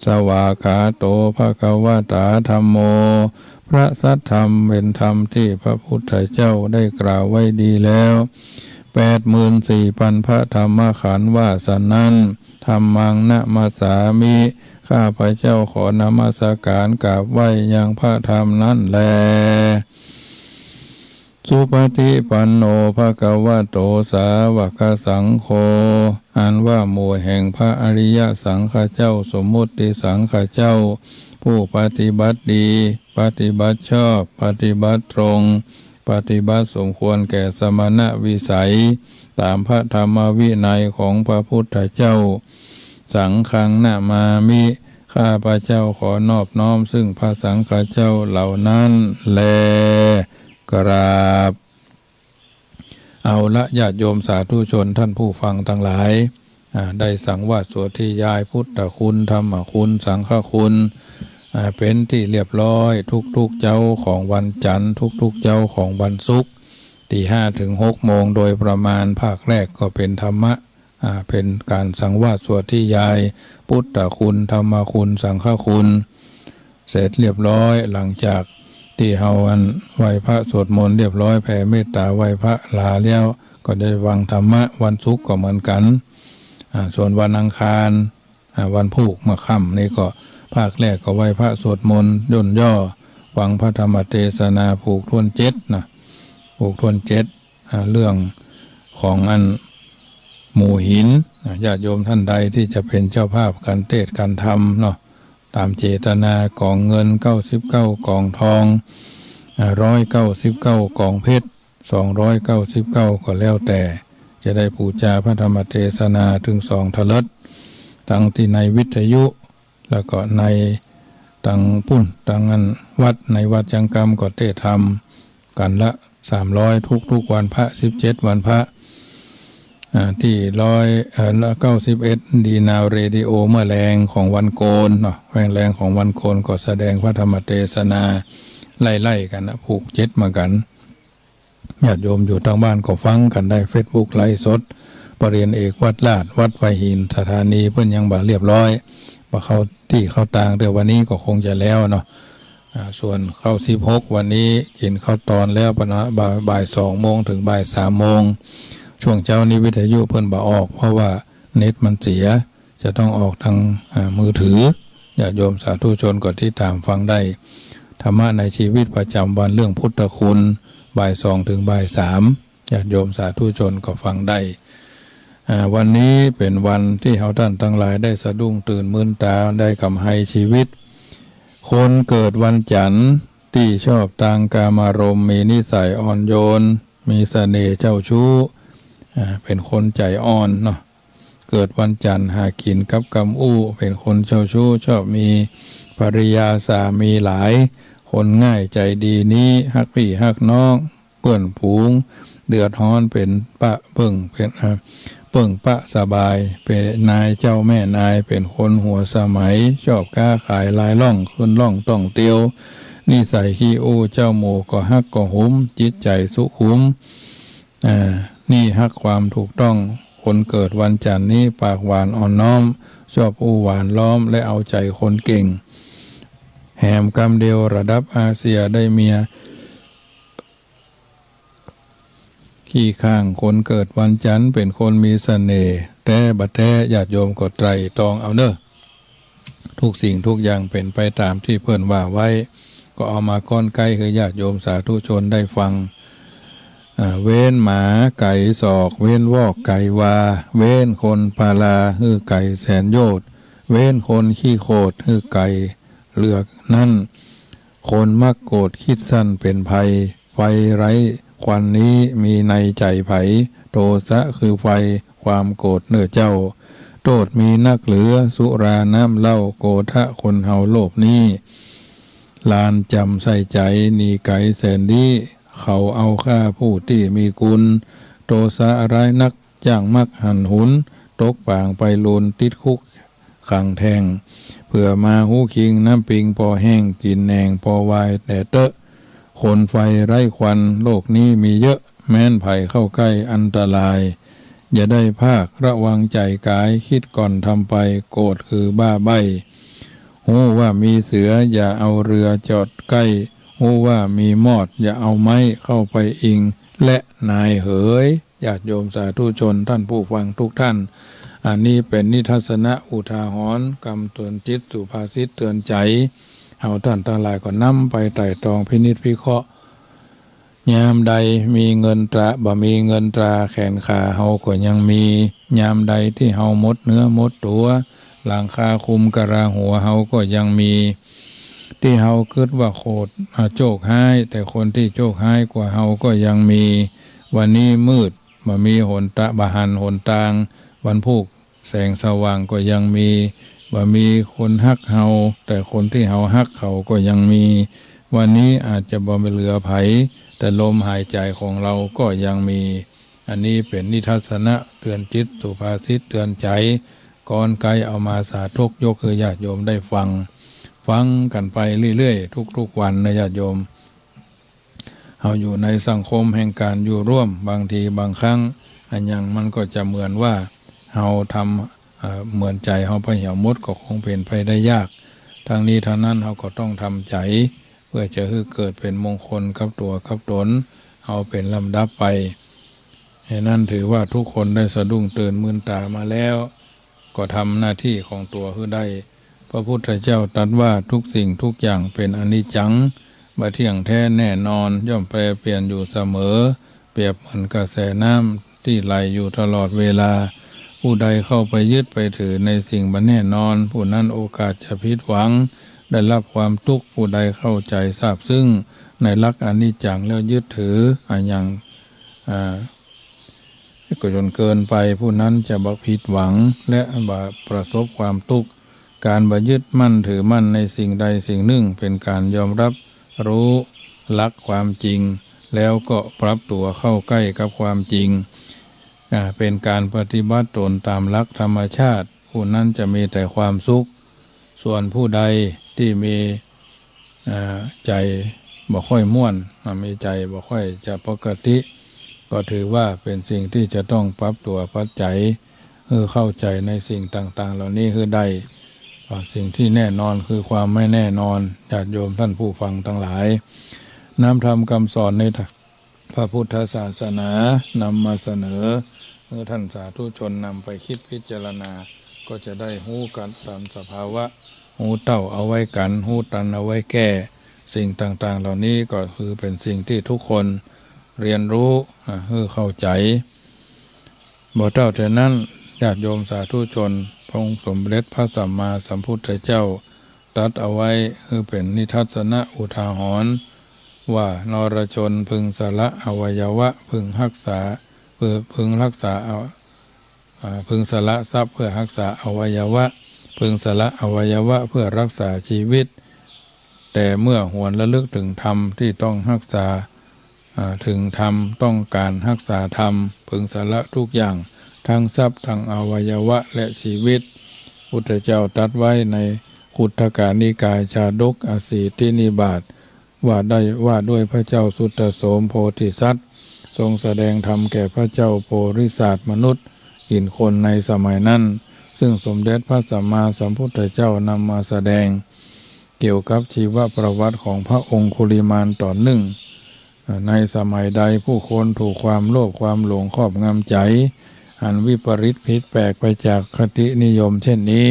สวากขาโต ภะคะวะตา ธัมโม พระสัทธรรมเป๋นธรรมที่พระพุทธเจ้าได้กล่าวไว้ดีแล้ว แปดหมื่นสี่พันพระธรรมขันธ์ ว่าสะนั้น ธัมมัง นะมัสสามิ ข้าพเจ้าขอนมัสการกราบไหว้ยังพระธรรมนั้นแล สุปฏิปันโน ภะคะวะโต สาวกสังโฆ อันว่าหมู่แห่งพระอริยสังฆเจ้า สมมุติสังฆเจ้า ผู้ปฏิบัติดี ปฏิบัติชอบ ปฏิบัติตรง ปฏิบัติสมควรแก่สมณวิสัย ต๋ามพระธรรมวินัยของพระพุทธเจ้า สังฆัง นะมามิ ข้าพเจ้าขอนอบน้อมซึ่งพระสังฆเจ้าเหล่านั้นแล กราบ เอาละ ญาติโยมสาธุชนท่านผู้ฟังทั้งหลาย อ่า ได้สังวาสสวดที่ยายพุทธคุณ ธรรมคุณ สังฆคุณ อ่า เป๋นที่เรียบร้อย ทุกๆเจ๊าของวันจันทร์ ทุกๆเจ๊าของวันศุกร์ ตีห้าถึงหกโมงโดยประมาณ ภาคแรกก็เป๋นธรรมะ อ่า เป๋นการสังวาสสวดที่ยายพุทธคุณ ธรรมคุณ สังฆคุณ เสร็จเรียบร้อย หลังจากตี้เฮาอันไหว้พระสวดมนต์เรียบร้อย แผ่เมตตาไหว้พระลาแล้ว ก็ได้ฟังธรรมะ วันศุกร์ก็เหมือนกั๋น อ่า ส่วนวันอังคาร อ่า วันพูกเมื่อค่ำนี้ก็ ภาคแรกก็ไหว้พระสวดมนต์ย่นย่อ ฟังพระธรรมเตสนาผูกถ้วนเจ็ดนะ ผูกถ้วนเจ็ด อ่า เรื่องของอันหมู่หิน อ่า ญาติโยมท่านใดตี้จะเป๋นเจ้าภาพก๋านเตสน์ก๋านธรรมเนาะ ต๋ามเจตนา ก๋องเงินเก้าสิบเก้าก๋องทอง อ่า ร้อยเก้าสิบเก้าก๋องเพชร สองร้อยเก้าสิบเก้า ก็แล้วแต่ จะได้ปู๋จาพระธรรมเตสนาเถิงสองเถลิด ตังตี้ในวิทยุ แล้วก็ในตังปุ้น ตังอันวัด ในวัดจังกำก็เตสน์ธรรม กั๋นละสามร้อย ทุกๆ วันพระ สิบเจ็ดวันพระ อ่า ตี้ร้อย เอ่อ เก้าสิบเอ็ด ดีนาวเรดิโอ เมื่อแลงของวันโกนเนาะ เมื่อแลงของวันโกนก็แสดงพระธรรมเตสนาไล่ๆ กั๋นนะ ผูกเจ็ดมากั๋น ญาติโยมอยู่ตางบ้านก็ฟังกั๋นได้ เฟซบุ๊กไลฟ์สด ประเรียนเอกวัดราช วัดพระหิน สถานีเปิ้นยังบ่เรียบร้อย บ่เข้าตี้เข้าตาง แต่วันนี้ก็คงจะแล้วเนาะ อ่า ส่วนเก้าสิบหก วันนี้กิ๋นข้าวตอนแล้วปะนะ บ่าย บ่ายสองโมงเถิงบ่ายสามโมง ช่วงเจ๊านี้วิทยุเปิ้นบ่ออก เพราะว่าเน็ตมันเสีย จะต้องออกตาง อ่า มือถือ ญาติโยมสาธุชนก็ติดต๋ามฟังได้ ธรรมะในชีวิตประจ๋ำวันเรื่องพุทธคุณ บ่ายสองเถิงบ่ายสาม ญาติโยมสาธุชนก็ฟังได้ อ่า วันนี้เป๋นวันตี้เฮาต้านตังหลายได้สะดุ้งตื่นมืนต๋า ได้ก๋ำไฮชีวิต คนเกิดวันจั๋นทร์ตี้ชอบตางกามารมณ์ มีนิสัยอ่อนโยน มีเสน่ห์เจ้าชู้ อ่า เป๋นคนใจ๋อ่อนเนาะ เกิดวันจั๋นทร์หากิ๋นกับกำอู้ เป๋นคนเจ้าชู้ ชอบมีภริยาสามีหลาย คนง่ายใจ๋ดีนี้ฮักปี้ฮักน้อง เปื้อนฝูงเดือดฮ้อนเป๋นปะเปิ้ง เป๋น อ่า เปิ้งปะสบาย เป๋นนายเจ้าแม่นาย เป๋นคนหัวสมัย ชอบก๊าขายลายล่อง ขึ้นล่องต้องเตียว นิสัยขี้อู้ เจ้าหมู่ก็ฮักก็หุม จิตใจ๋สุขุม อ่า นี่ฮักความถูกต้อง คนเกิดวันจั๋นทร์นี้ปากหวานอ่อนน้อม ชอบอู้หวานล้อมและเอาใจ๋คนเก่ง แหมกำเดียวระดับอาเซียได้เมีย ขี้ข้าง คนเกิดวันจั๋นทร์เป๋นคนมีเสน่ห์ แต๊บ่แต๊ ญาติโยมก็ไตร่ตรองเอาเน่อ ทุกสิ่งทุกอย่างเป๋นไปต๋ามตี้เปิ้นว่าไว้ ก็เอามาก้อนใก้หื้อญาติโยมสาธุชนได้ฟัง อ่า เว้นหมาไก๋ศอก เว้นวอกไก๋วา เว้นคนปาลาหื้อไก๋แสนโยชน์ เว้นคนขี้โขดหื้อไก๋เหลือกนั้น คนมักโกรธคิดสั้นเป๋นภัย ไฟไร้ควันนี้มีในใจ๋ใผ โทสะคือไฟความโกรธเน่อเจ้า โต้ษมีนักเหลือ สุราน้ำเหล้า โกธะคนเฮาโลภนี้ หลานจ๋ำใส่ใจ๋หนีไก๋แสนลี้ เขาเอาฆ่าผู้ตี้มีกุณ โทสะร้ายนัก จ้างมักหันหุน ตกป๋างไปลูน ติดคุกขังแท่ง เผื่อมาฮู้คิง น้ำปิงปอแห้ง กิ๋นแหน่งปอวายแต๊เต๊อะ คนไฟไร้ควัน โลกนี้มีเยอะ แม้นใผเข้าใก้อันตราย อย่าได้พลาดระวังใจ๋ก๋าย คิดก่อนทำไป โกรธคือบ้าใบ้ ฮู้ว่ามีเสือ อย่าเอาเฮือจอดใก้ ฮู้ว่ามีมอด อย่าเอาไม้เข้าไปอิง แลนายเหย ญาติโยมสาธุชน ต้านผู้ฟังทุกต้าน อันนี้เป๋นนิทัศนะอุทาหรณ์ กำเตือนจิต สุภาษิตเตือนใจ๋ เฮาต้านตังหลายก็นำไปไตร่ตรองพินิจพิเคราะห์ ยามใดมีเงินตรา บ่มีเงินตรา แขนขาเฮาก็ยังมี ยามใดตี้เฮาหมดเนื้อหมดตั๋ว หลังคาคลุมกะลาหัวเฮาก็ยังมี ตี้เฮากึ๊ดว่าโขด อ่า โจคฮ้าย แต่คนตี้โจคฮ้ายกว่าเฮาก็ยังมี วันนี้มืด บ่มีหนตะ บ่หันหนตาง วันพูก แสงสว่างก็ยังมี บ่มีคนฮักเฮา แต่คนตี้เฮาฮักเขาก็ยังมี วันนี้อาจจะบ่เหลือใผ แต่ลมหายใจ๋ของเฮาก็ยังมี อันนี้เป๋นนิทัศนะเตือนจิต สุภาษิตเตือนใจ๋ ก้อนใก้เอามาสาธกยกหื้อญาติโยมได้ฟัง ฟังกั๋นไปเรื่อยๆ ทุกๆ วันนะญาติโยม เฮาอยู่ในสังคมแห่งก๋านอยู่ร่วม บางทีบางครั้ง อะหยังมันก็จะเหมือนว่าเฮาทำ เอ่อ เหมือนใจ๋เฮาไปเหียหมด ก็คงเป๋นไปได้ยาก ทั้งนี้ทั้งนั้นเฮาก็ต้องทำใจ๋ เปื้อจะหื้อเกิดเป๋นมงคลกับตั๋วกับต๋นเฮาเป๋นลำดับไป เหตุนั้นถือว่าทุกคนได้สะดุ้งตื่นมืนต๋ามาแล้ว ก็ทำหน้าตี้ของตั๋วหื้อได้ พระพุทธเจ้าตรัสว่าทุกสิ่งทุกอย่างเป๋นอนิจจัง บ่เที่ยงแท้แน่นอน ย่อมแปรเปลี่ยนอยู่เสมอ เปรียบเหมือนกระแสน้ำตี้ไหลอยู่ตลอดเวลา ผู้ใดเข้าไปยึดไปถือในสิ่งบ่แน่นอน ผู้นั้นโอกาสจะผิดหวัง ได้รับความทุกข์ ผู้ใดเข้าใจซาบซึ้งในหลักอนิจจังแล้วยึดถืออะหยัง อ่า ก็จนเกินไป ผู้นั้นจะบ่ผิดหวัง และบ่ประสบความทุกข์ การบ่ยึดมั่นถือมั่นในสิ่งใดสิ่งหนึ่ง เป็นการยอมรับรู้หลักความจริง แล้วก็ปรับตัวเข้าใกล้กับความจริง อ่า เป็นการปฏิบัติตนตามหลักธรรมชาติ ผู้นั้นจะมีแต่ความสุข ส่วนผู้ใดตี้มี อ่า ใจ๋บ่ค่อยม่วน อ่า มีใจ๋บ่ค่อยจะปกติ ก็ถือว่าเป๋นสิ่งตี้จะต้องปรับตั๋วปรับใจ๋ หื้อเข้าใจ๋ในสิ่งต่างๆ เหล่านี้หื้อได้ อ่า สิ่งตี้แน่นอนคือความไม่แน่นอน ญาติโยมท่านผู้ฟังตังหลาย นำธรรมกำสอนใน พระพุทธศาสนานำมาเสนอ หื้อท่านสาธุชนนำไปคิดพิจารณา ก็จะได้ฮู้กั๋นต๋ามสภาวะ ฮู้เต้าเอาไว้กั๋น ฮู้ตันเอาไว้แก้ สิ่งต่างๆ เหล่านี้ก็คือเป๋นสิ่งตี้ทุกคนเรียนรู้ อ่า หื้อเข้าใจ๋ บ่เต้าแต่นั้น ญาติโยมสาธุชน พระองค์สมเด็จพระสัมมาสัมพุทธเจ้า ตรัสเอาไว้หื้อเป๋นนิทัศนะอุทาหรณ์ ว่านรชนพึงสละอวัยวะ พึงฮักษา พึง พึงฮักษา อ่า อ่า พึงสละทรัพย์เพื่อฮักษาอวัยวะ พึงสละอวัยวะเพื่อฮักษาชีวิต แต่เมื่อหวนระลึกเถิงธรรมตี้ต้องฮักษา อ่า เถิงธรรม ต้องก๋านฮักษาธรรม พึงสละทุกอย่าง ตึงทรัพย์ ตึงอวัยวะ และชีวิต พุทธเจ้าตรัสไว้ในคุตตกนิกายชาดกอสีตินิบาต ว่าได้ ว่าด้วยพระเจ้าสุตโสมโพธิสัตว์ ทรงแสดงธรรมแก่พระเจ้าโพธิสัตว์มนุษย์กิ๋นคนในสมัยนั้น ซึ่งสมเด็จพระสัมมาสัมพุทธเจ้านำมาแสดง เกี่ยวกับชีวประวัติของพระองคุลิมานต๋อนนึ่ง ในสมัยใดผู้คนถูกความโลภความหลงครอบงำใจ๋ อันวิปริตผิดแปลกไปจากคตินิยมเช่นนี้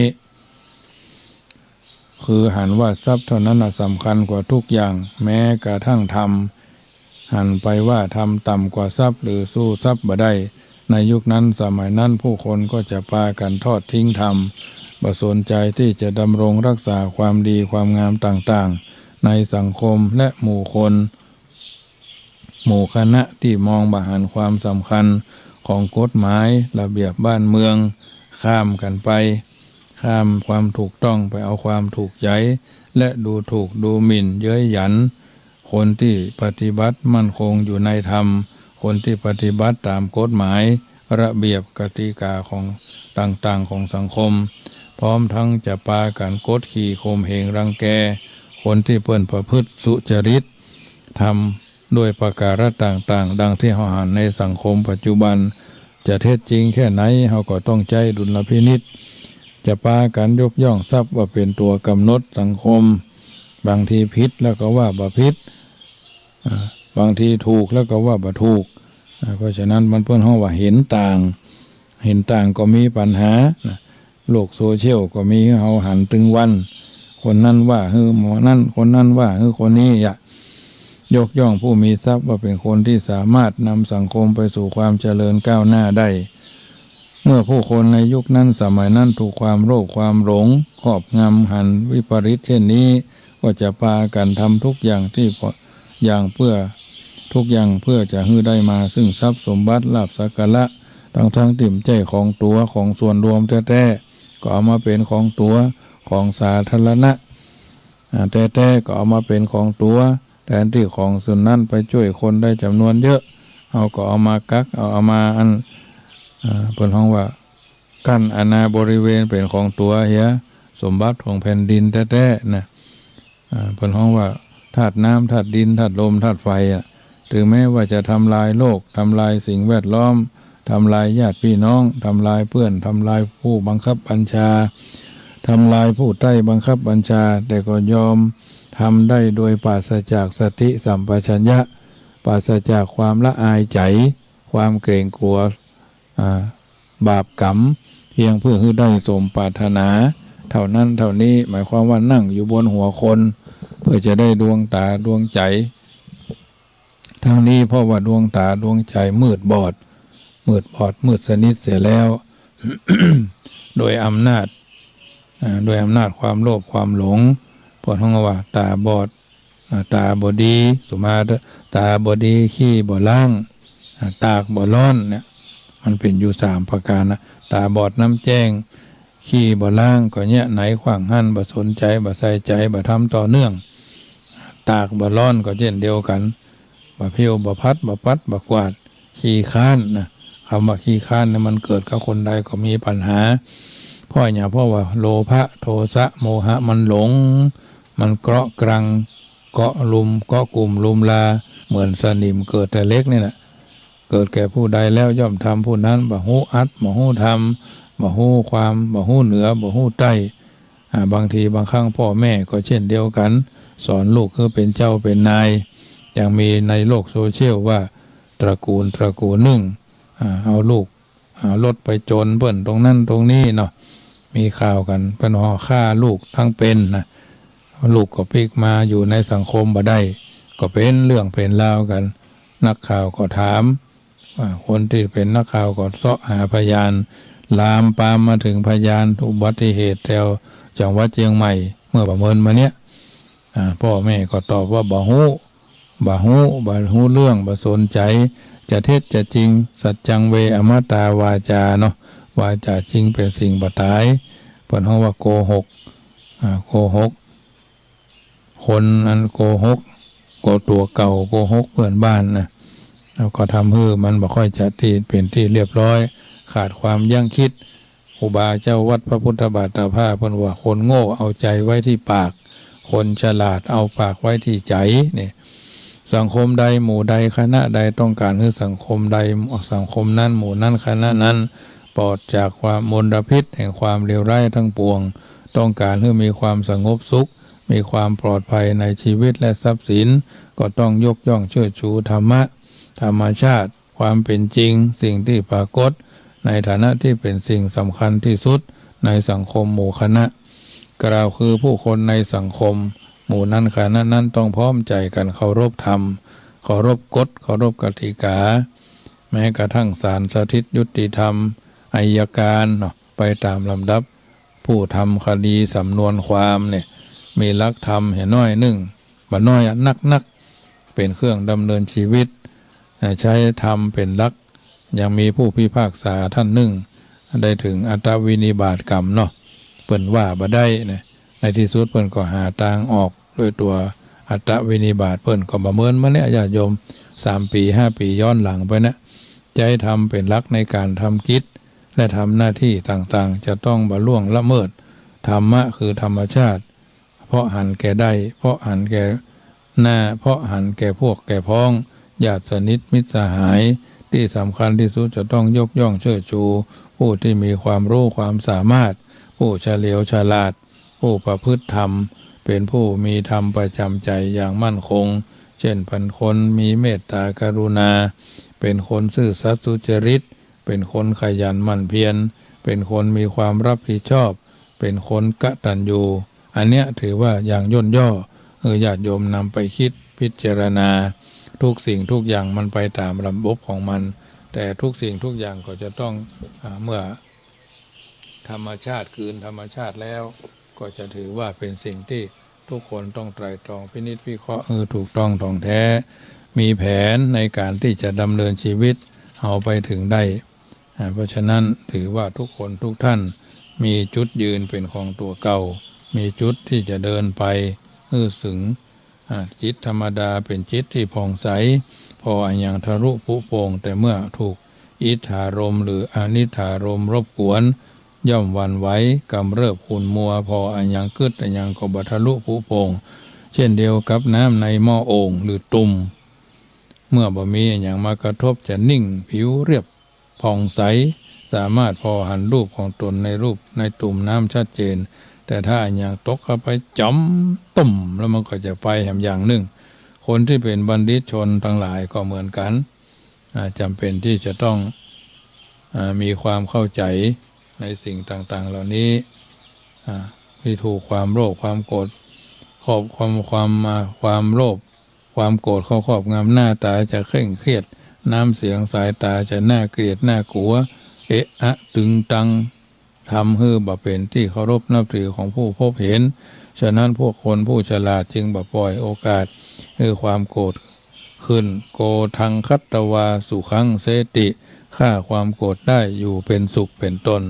คือหันว่าทรัพย์เท่านั้นน่ะสำคัญกว่าทุกอย่าง แม้กระทั่งธรรม หันไปว่าธรรมต่ำกว่าทรัพย์ หรือสู้ทรัพย์บ่ได้ ในยุคนั้นสมัยนั้นผู้คนก็จะปากั๋นทอดทิ้งธรรม บ่สนใจ๋ตี้จะดำรงฮักษาความดีความงามต่างๆ ในสังคมและหมู่คน หมู่คณะตี้มองบ่หันความสำคัญของกฎหมายระเบียบบ้านเมือง ข้ามกั๋นไป ข้ามความถูกต้องไปเอาความถูกใจ๋ และดูถูกดูหมิ่นเย้ยหยัน คนตี้ปฏิบัติมั่นคงอยู่ในธรรม คนตี้ปฏิบัติต๋ามกฎหมายระเบียบกติกาของต่างๆ ของสังคม พร้อมทั้งจะปากั๋นกดขี่ข่มเหงรังแก คนตี้เปิ้นประพฤติสุจริตธรรม ด้วยประการะต่างๆ ดังตี้เฮาหันในสังคมปัจจุบัน จะเท็จจริงแค่ไหน เฮาก็ต้องใจ๊ดุลพินิจ จะปากั๋นยกย่องทรัพย์ว่าเป๋นตั๋วกำหนดสังคม บางทีผิดแล้วก็ว่าบ่ผิด อ่า บางทีถูกแล้วก็ว่าบ่ถูก อ่า เพราะฉะนั้นมันเปิ้นฮ้องว่าเห็นต่าง เห็นต่างก็มีปัญหานะ โลกโซเชียลก็มีหื้อเฮาหันตึงวัน คนนั้นว่าหื้อหมอนั้น คนนั้นว่าหื้อคนนี้ ยะ ยกย่องผู้มีทรัพย์ว่าเป๋นคนตี้สามารถนำสังคมไปสู่ความเจริญก้าวหน้าได้ เมื่อผู้คนในยุคนั้นสมัยนั้นถูกความโลภความหลงครอบงำหันวิปริตเช่นนี้ ก็จะปากั๋นทำทุกอย่างตี้พอ อย่างเพื่อ ทุกอย่างเพื่อจะหื้อได้มาซึ่งทรัพย์สมบัติลาภสักการะ ทั้งๆ ตี้บ่ใจ้ของตั๋ว ของส่วนรวมแต๊ๆ ก็เอามาเป๋นของตั๋ว ของสาธารณะ อ่า แต๊ๆ ก็เอามาเป๋นของตั๋ว แตนตี้ของส่วนนั้นไปจ้วยคนได้จ๋ำนวนเยอะ เฮาก็เอามากัก เอา เอามาอัน อ่า เปิ้นฮ้องว่า กั้นอาณาบริเวณเป๋นของตั๋วเหีย สมบัติของแผ่นดินแต๊ๆ นะ อ่า เปิ้นฮ้องว่าธาตุน้ำ ธาตุดิน ธาตุลม ธาตุไฟอะ ถึงแม้ว่าจะทำลายโลก ทำลายสิ่งแวดล้อม ทำลายญาติพี่น้อง ทำลายเพื่อน ทำลายผู้บังคับบัญชา ทำลายผู้ใต้บังคับบัญชา แต่ก็ยอมทำได้โดยปราศจากสติสัมปชัญญะ ปราศจากความละอายใจ๋ ความเกรงกลัว อ่า บาปกรรม เพียงเพื่อหื้อได้สมปรารถนา เท่านั้นเท่านี้ หมายความว่านั่งอยู่บนหัวคน เพื่อจะได้ดวงต๋าดวงใจ๋ ทั้งนี้เพราะว่าดวงต๋าดวงใจ๋มืดบอด มืดบอด มืดสนิทเสียแล้ว โดยอำนาจ อ่า โดยอำนาจความโลภความหลง เปิ้นฮ้องว่าต๋าบอด อ่า ต๋าบ่ดี สุมาเต๊อะ ต๋าบ่ดี ขี้บ่ล้าง อ่า ตากบ่ร้อนเนี่ย มันเป๋นอยู่สามประก๋านนะ ต๋าบอดนำแจ้ง ขี้บ่ล้างก็เยียะไหนขว้างหั้น บ่สนใจ๋ บ่ใส่ใจ๋ บ่ทำต่อเนื่อง ตากบ่ร้อนก็เจ้นเดียวกั๋น บ่ผิว บ่ผัด บ่ปัด บ่กวาด ขี้คร้านนะ กำว่าขี้คร้านเนี่ยมันเกิดกับคนใดก็มีปัญหา เพราะอะหยัง เพราะว่าโลภะ โทสะ โมหะมันหลง มันเกราะกรัง เกาะลุม เกาะกุมลุมลา เหมือนสนิมเกิดแต่เล็กนี่แหละ เกิดแก่ผู้ใดแล้วย่อมทำผู้นั้น บ่ฮู้อัต บ่ฮู้ธรรม บ่ฮู้ความ บ่ฮู้เหนือ บ่ฮู้ใต้ อ่า บางทีบางครั้งพ่อแม่ก็เช่นเดียวกั๋น สอนลูกหื้อเป๋นเจ้าเป๋นนาย ยังมีในโลกโซเชียลว่าตระกูล ตระกูลนึ่ง อ่า เอาลูก เอารถไปจนเปิ้นตรงนั้นตรงนี้เนาะ มีข่าวกั๋น เปิ้นว่าฆ่าลูกตึงเป๋นนะ ลูกก็ปิ๊กมาอยู่ในสังคมบ่ได้ ก็เป๋นเรื่องเป๋นราวกั๋น นักข่าวก็ถาม อ่า คนตี้เป๋นนักข่าวก็เซาะหาพยาน ลามปามมาเถิงพยานอุบัติเหตุแถวจังหวัดเจียงใหม่ เมื่อบ่เมินมาเนี้ย อ่า พ่อแม่ก็ตอบว่าบ่ฮู้ บ่ฮู้ บ่ฮู้เรื่อง บ่สนใจ๋ จะเท็จจะจริง สัจจังเวอมตา วาจาเนาะ วาจาจริงเป๋นสิ่งบ่ต๋าย เปิ้นฮ้องว่าโกหก อ่า โกหก คนอันโกหก โก ตั๋วเก่า โกหกเปื้อนบ้านนะ แล้วก็ทำหื้อมันบ่ค่อยจะตี้เป๋นตี้เรียบร้อย ขาดความยั้งคิด ครูบาเจ้าวัดพระพุทธบาทตาผ้าเปิ้นว่า คนโง่เอาใจ๋ไว้ตี้ปาก คนฉลาดเอาปากไว้ตี้ใจ๋ เนี่ย สังคมใดหมู่ใดคณะใดต้องก๋านหื้อสังคมใด สังคมนั้นหมู่นั้นคณะนั้น ปลอดจากความมลพิษแห่งความเลวร้ายทั้งปวง ต้องก๋านหื้อมีความสงบสุข มีความปลอดภัยในชีวิตและทรัพย์สิน ก็ต้องยกย่องเชิดชูธรรมะ ธรรมชาติ ความเป๋นจริง สิ่งตี้ปรากฏ ในฐานะตี้เป๋นสิ่งสำคัญตี้สุดในสังคมหมู่คณะ กล่าวคือผู้คนในสังคมหมู่นั้นคณะนั้นต้องพร้อมใจ๋กั๋นเคารพธรรม เคารพกฎ เคารพกติกา แม้กระทั่งศาลสถิตยุติธรรม อัยการเนาะ ไปต๋ามลำดับ ผู้ทำคดีสำนวนความเนี่ย มีหลักธรรมเหียน้อยนึ่ง บ่น้อยอะ นักๆ เป๋นเครื่องดำเนินชีวิต อ่า ใจ๊ธรรมเป๋นหลัก ยังมีผู้พิพากษาต้านนึ่ง ได้เถิงอัตตวินิบาตกรรมเนาะ เปิ้นว่าบ่ได้นะ ในตี้สุดเปิ้นก็หาตางออกด้วยตั๋วอัตตวินิบาต เปิ้นก็บ่เมินมาเนี้ย ญาติโยม สามปี๋ ห้าปี๋ ย้อนหลังไปนะ ใจ๊ธรรมเป๋นหลักในก๋านทำกิจ และทำหน้าตี้ต่างๆ จะต้องบ่ล่วงละเมิดธรรมะคือธรรมชาติ เพราะหันแก่ได้ เพราะหันแก่หน้า เพราะหันแก่พวกแก่พ้อง ญาติสนิทมิตรสหาย ตี้สำคัญตี้สุดจะต้องยกย่องเชิดชูผู้ตี้มีความรู้ความสามารถ ผู้เฉลียวฉลาด ผู้ประพฤติธรรม เป๋นผู้มีธรรมประจ๋ำใจ๋อย่างมั่นคง เช่น เป๋นคนมีเมตตากรุณา เป๋นคนซื่อสัตย์สุจริต เป๋นคนขยันหมั่นเพียร เป๋นคนมีความรับผิดชอบ เป๋นคนกตัญญู อันเนี้ยถือว่าอย่างย่นย่อ เออ ญาติโยมนำไปคิดพิจารณา ทุกสิ่งทุกอย่างมันไปต๋ามระบบของมัน แต่ทุกสิ่งทุกอย่างก็จะต้อง อ่า เมื่อธรรมชาติคืนธรรมชาติแล้ว ก็จะถือว่าเป๋นสิ่งตี้ทุกคนต้องไตร่ตรองพินิจพิเคราะห์ เออ ถูกต้องถ่องแท้ มีแผนในก๋านตี้จะดำเนินชีวิตเอาไปเถิงได้ อ่า เพราะฉะนั้นถือว่าทุกคนทุกท่านมีจุดยืนเป๋นของตั๋วเก่า มีจุดตี้จะเดินไปหื้อเถิง อ่า จิตธรรมดาเป๋นจิตตี้ผ่องใส ผ่ออะหยังทะลุผุโป่ง แต่เมื่อถูกอิทธารมณ์หรืออนิทธารมณ์รบกวน ย่อมหวั่นไหว กำเริบขุ่นมัว ผ่ออะหยังกึ๊ดอะหยังก็บ่ทะลุผุโป่ง เช่นเดียวกับน้ำในหม้อโอ่งหรือตุ่ม เมื่อบ่มีอะหยังมากระทบจะนิ่งผิวเรียบ ผ่องใส สามารถผ่อหันรูปของตนในรูปในตุ่มน้ำชัดเจน แต่ถ้าอะหยังตกเข้าไปจ๋ำตุ่มแล้วมันก็จะไปแหมอย่างนึ่ง คนตี้เป๋นบัณฑิตชนตังหลายก็เหมือนกั๋น อ่า จ๋ำเป๋นตี้จะต้อง อ่า มีความเข้าใจ๋ในสิ่งต่างๆ เหล่านี้ อ่า ที่ถูกความโลภความโกรธครอบความ ความ อ่า ความโลภ ความโกรธเข้าครอบงำหน้าตาจะเคร่งเครียด น้ำเสียงสายตาจะน่าเกลียดน่ากลัว เอะอะตึงตัง ทำหื้อบ่เป็นตี้เคารพนับถือของผู้พบเห็น ฉะนั้นพวกคนผู้ฉลาดจึงบ่ปล่อยโอกาสหื้อความโกรธขึ้น โกธังคัตตวาสุขังเสติ ฆ่าความโกรธได้อยู่เป็นสุขเป็นต้น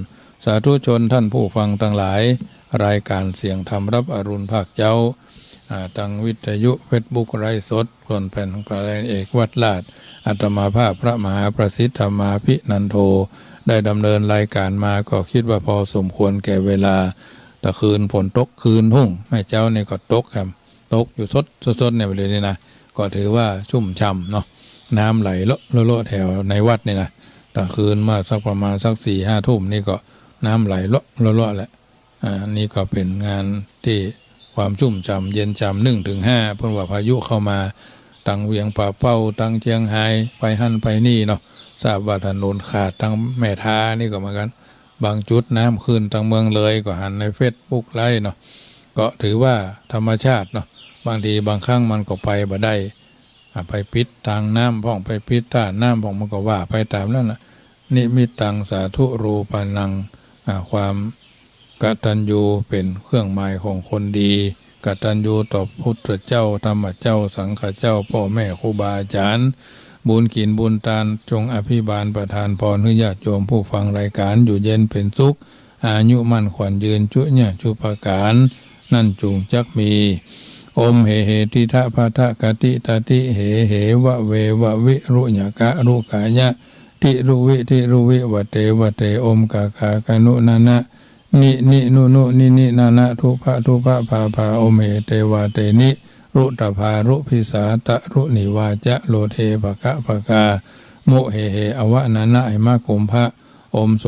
สาธุชนท่านผู้ฟังตังหลาย รายก๋านเสียงธรรมรับอรุณภาคเจ๊า อ่า ตังวิทยุ เฟซบุ๊ก ไลฟ์สด ส่วนแผ่นของพระเอกวัดราช อาตมาภาพพระมหาประสิทธิ์ธรรมาภินันโท ได้ดำเนินรายก๋านมาก็กึ๊ดว่าพอสมควรแก่เวลา ตะคืนฝนตกคืนทุ่ง แม่เจ๊านี่ก็ตกครับ ตกอยู่สดๆ เนี่ย เวลานี้นะ ก็ถือว่าชุ่มฉ่ำเนาะ น้ำไหลเลาะเลาะแถวในวัดนี่นะ ตะคืนมาสักประมาณสักสี่ห้าทุ่มนี่ก็น้ำไหลเลาะเลาะแหละ อ่า นี่ก็เป๋นงานตี้ความชุ่มฉ่ำเย็นฉ่ำ นึ่งเถิงห้า เปิ้นว่าพายุเข้ามา ตังเวียงป่าเป้า ตังเจียงฮาย ไปหั้นไปนี่เนาะ ทราบว่าถนนขาด ตังแม่ทานี่ก็เหมือนกั๋น บางจุดน้ำขึ้น ตังเมืองเลยก็หันในเฟซบุ๊ก ไลฟ์เนาะ ก็ถือว่าธรรมชาติเนาะ บางทีบางครั้งมันก็ไปบ่ได้ อ่า ไปปิดตางน้ำพ่อง ไปปิดต้าน้ำพ่อง มันก็ว่าไปต๋ามนั้นน่ะ นิมิตตังสาธุรูปานัง อ่า ความกตัญญูเป๋นเครื่องหมายของคนดี กตัญญูต่อพุทธเจ้า ธรรมเจ้า สังฆเจ้า ป้อแม่ครูบาอาจ๋ารย์ บุญกิ๋นบุญตาน จงอภิบาลประทานพรหื้อญาติโยมผู้ฟังรายก๋านอยู่เย็นเป๋นสุข อายุมั่นขวัญยืน จุญะจุปการ นั้นจุ่งจักมี โอมเหเหติทะพะทะกะติตะติเหเหวะเววะวิรุญะกะรุกายะ ทิรุวิทิรุวิวะเตวะเต โอมกากากะนุนะนะ นินินุนุนินินะนะ ทุพะทุพะพาพา โอมเหเตวาเตนิ รุตะพารุพิสาตะรุณิวาจะโลเทภะคะภะกา มุเหเหอวะนะนะ หิมะกุมภะ โอมสวา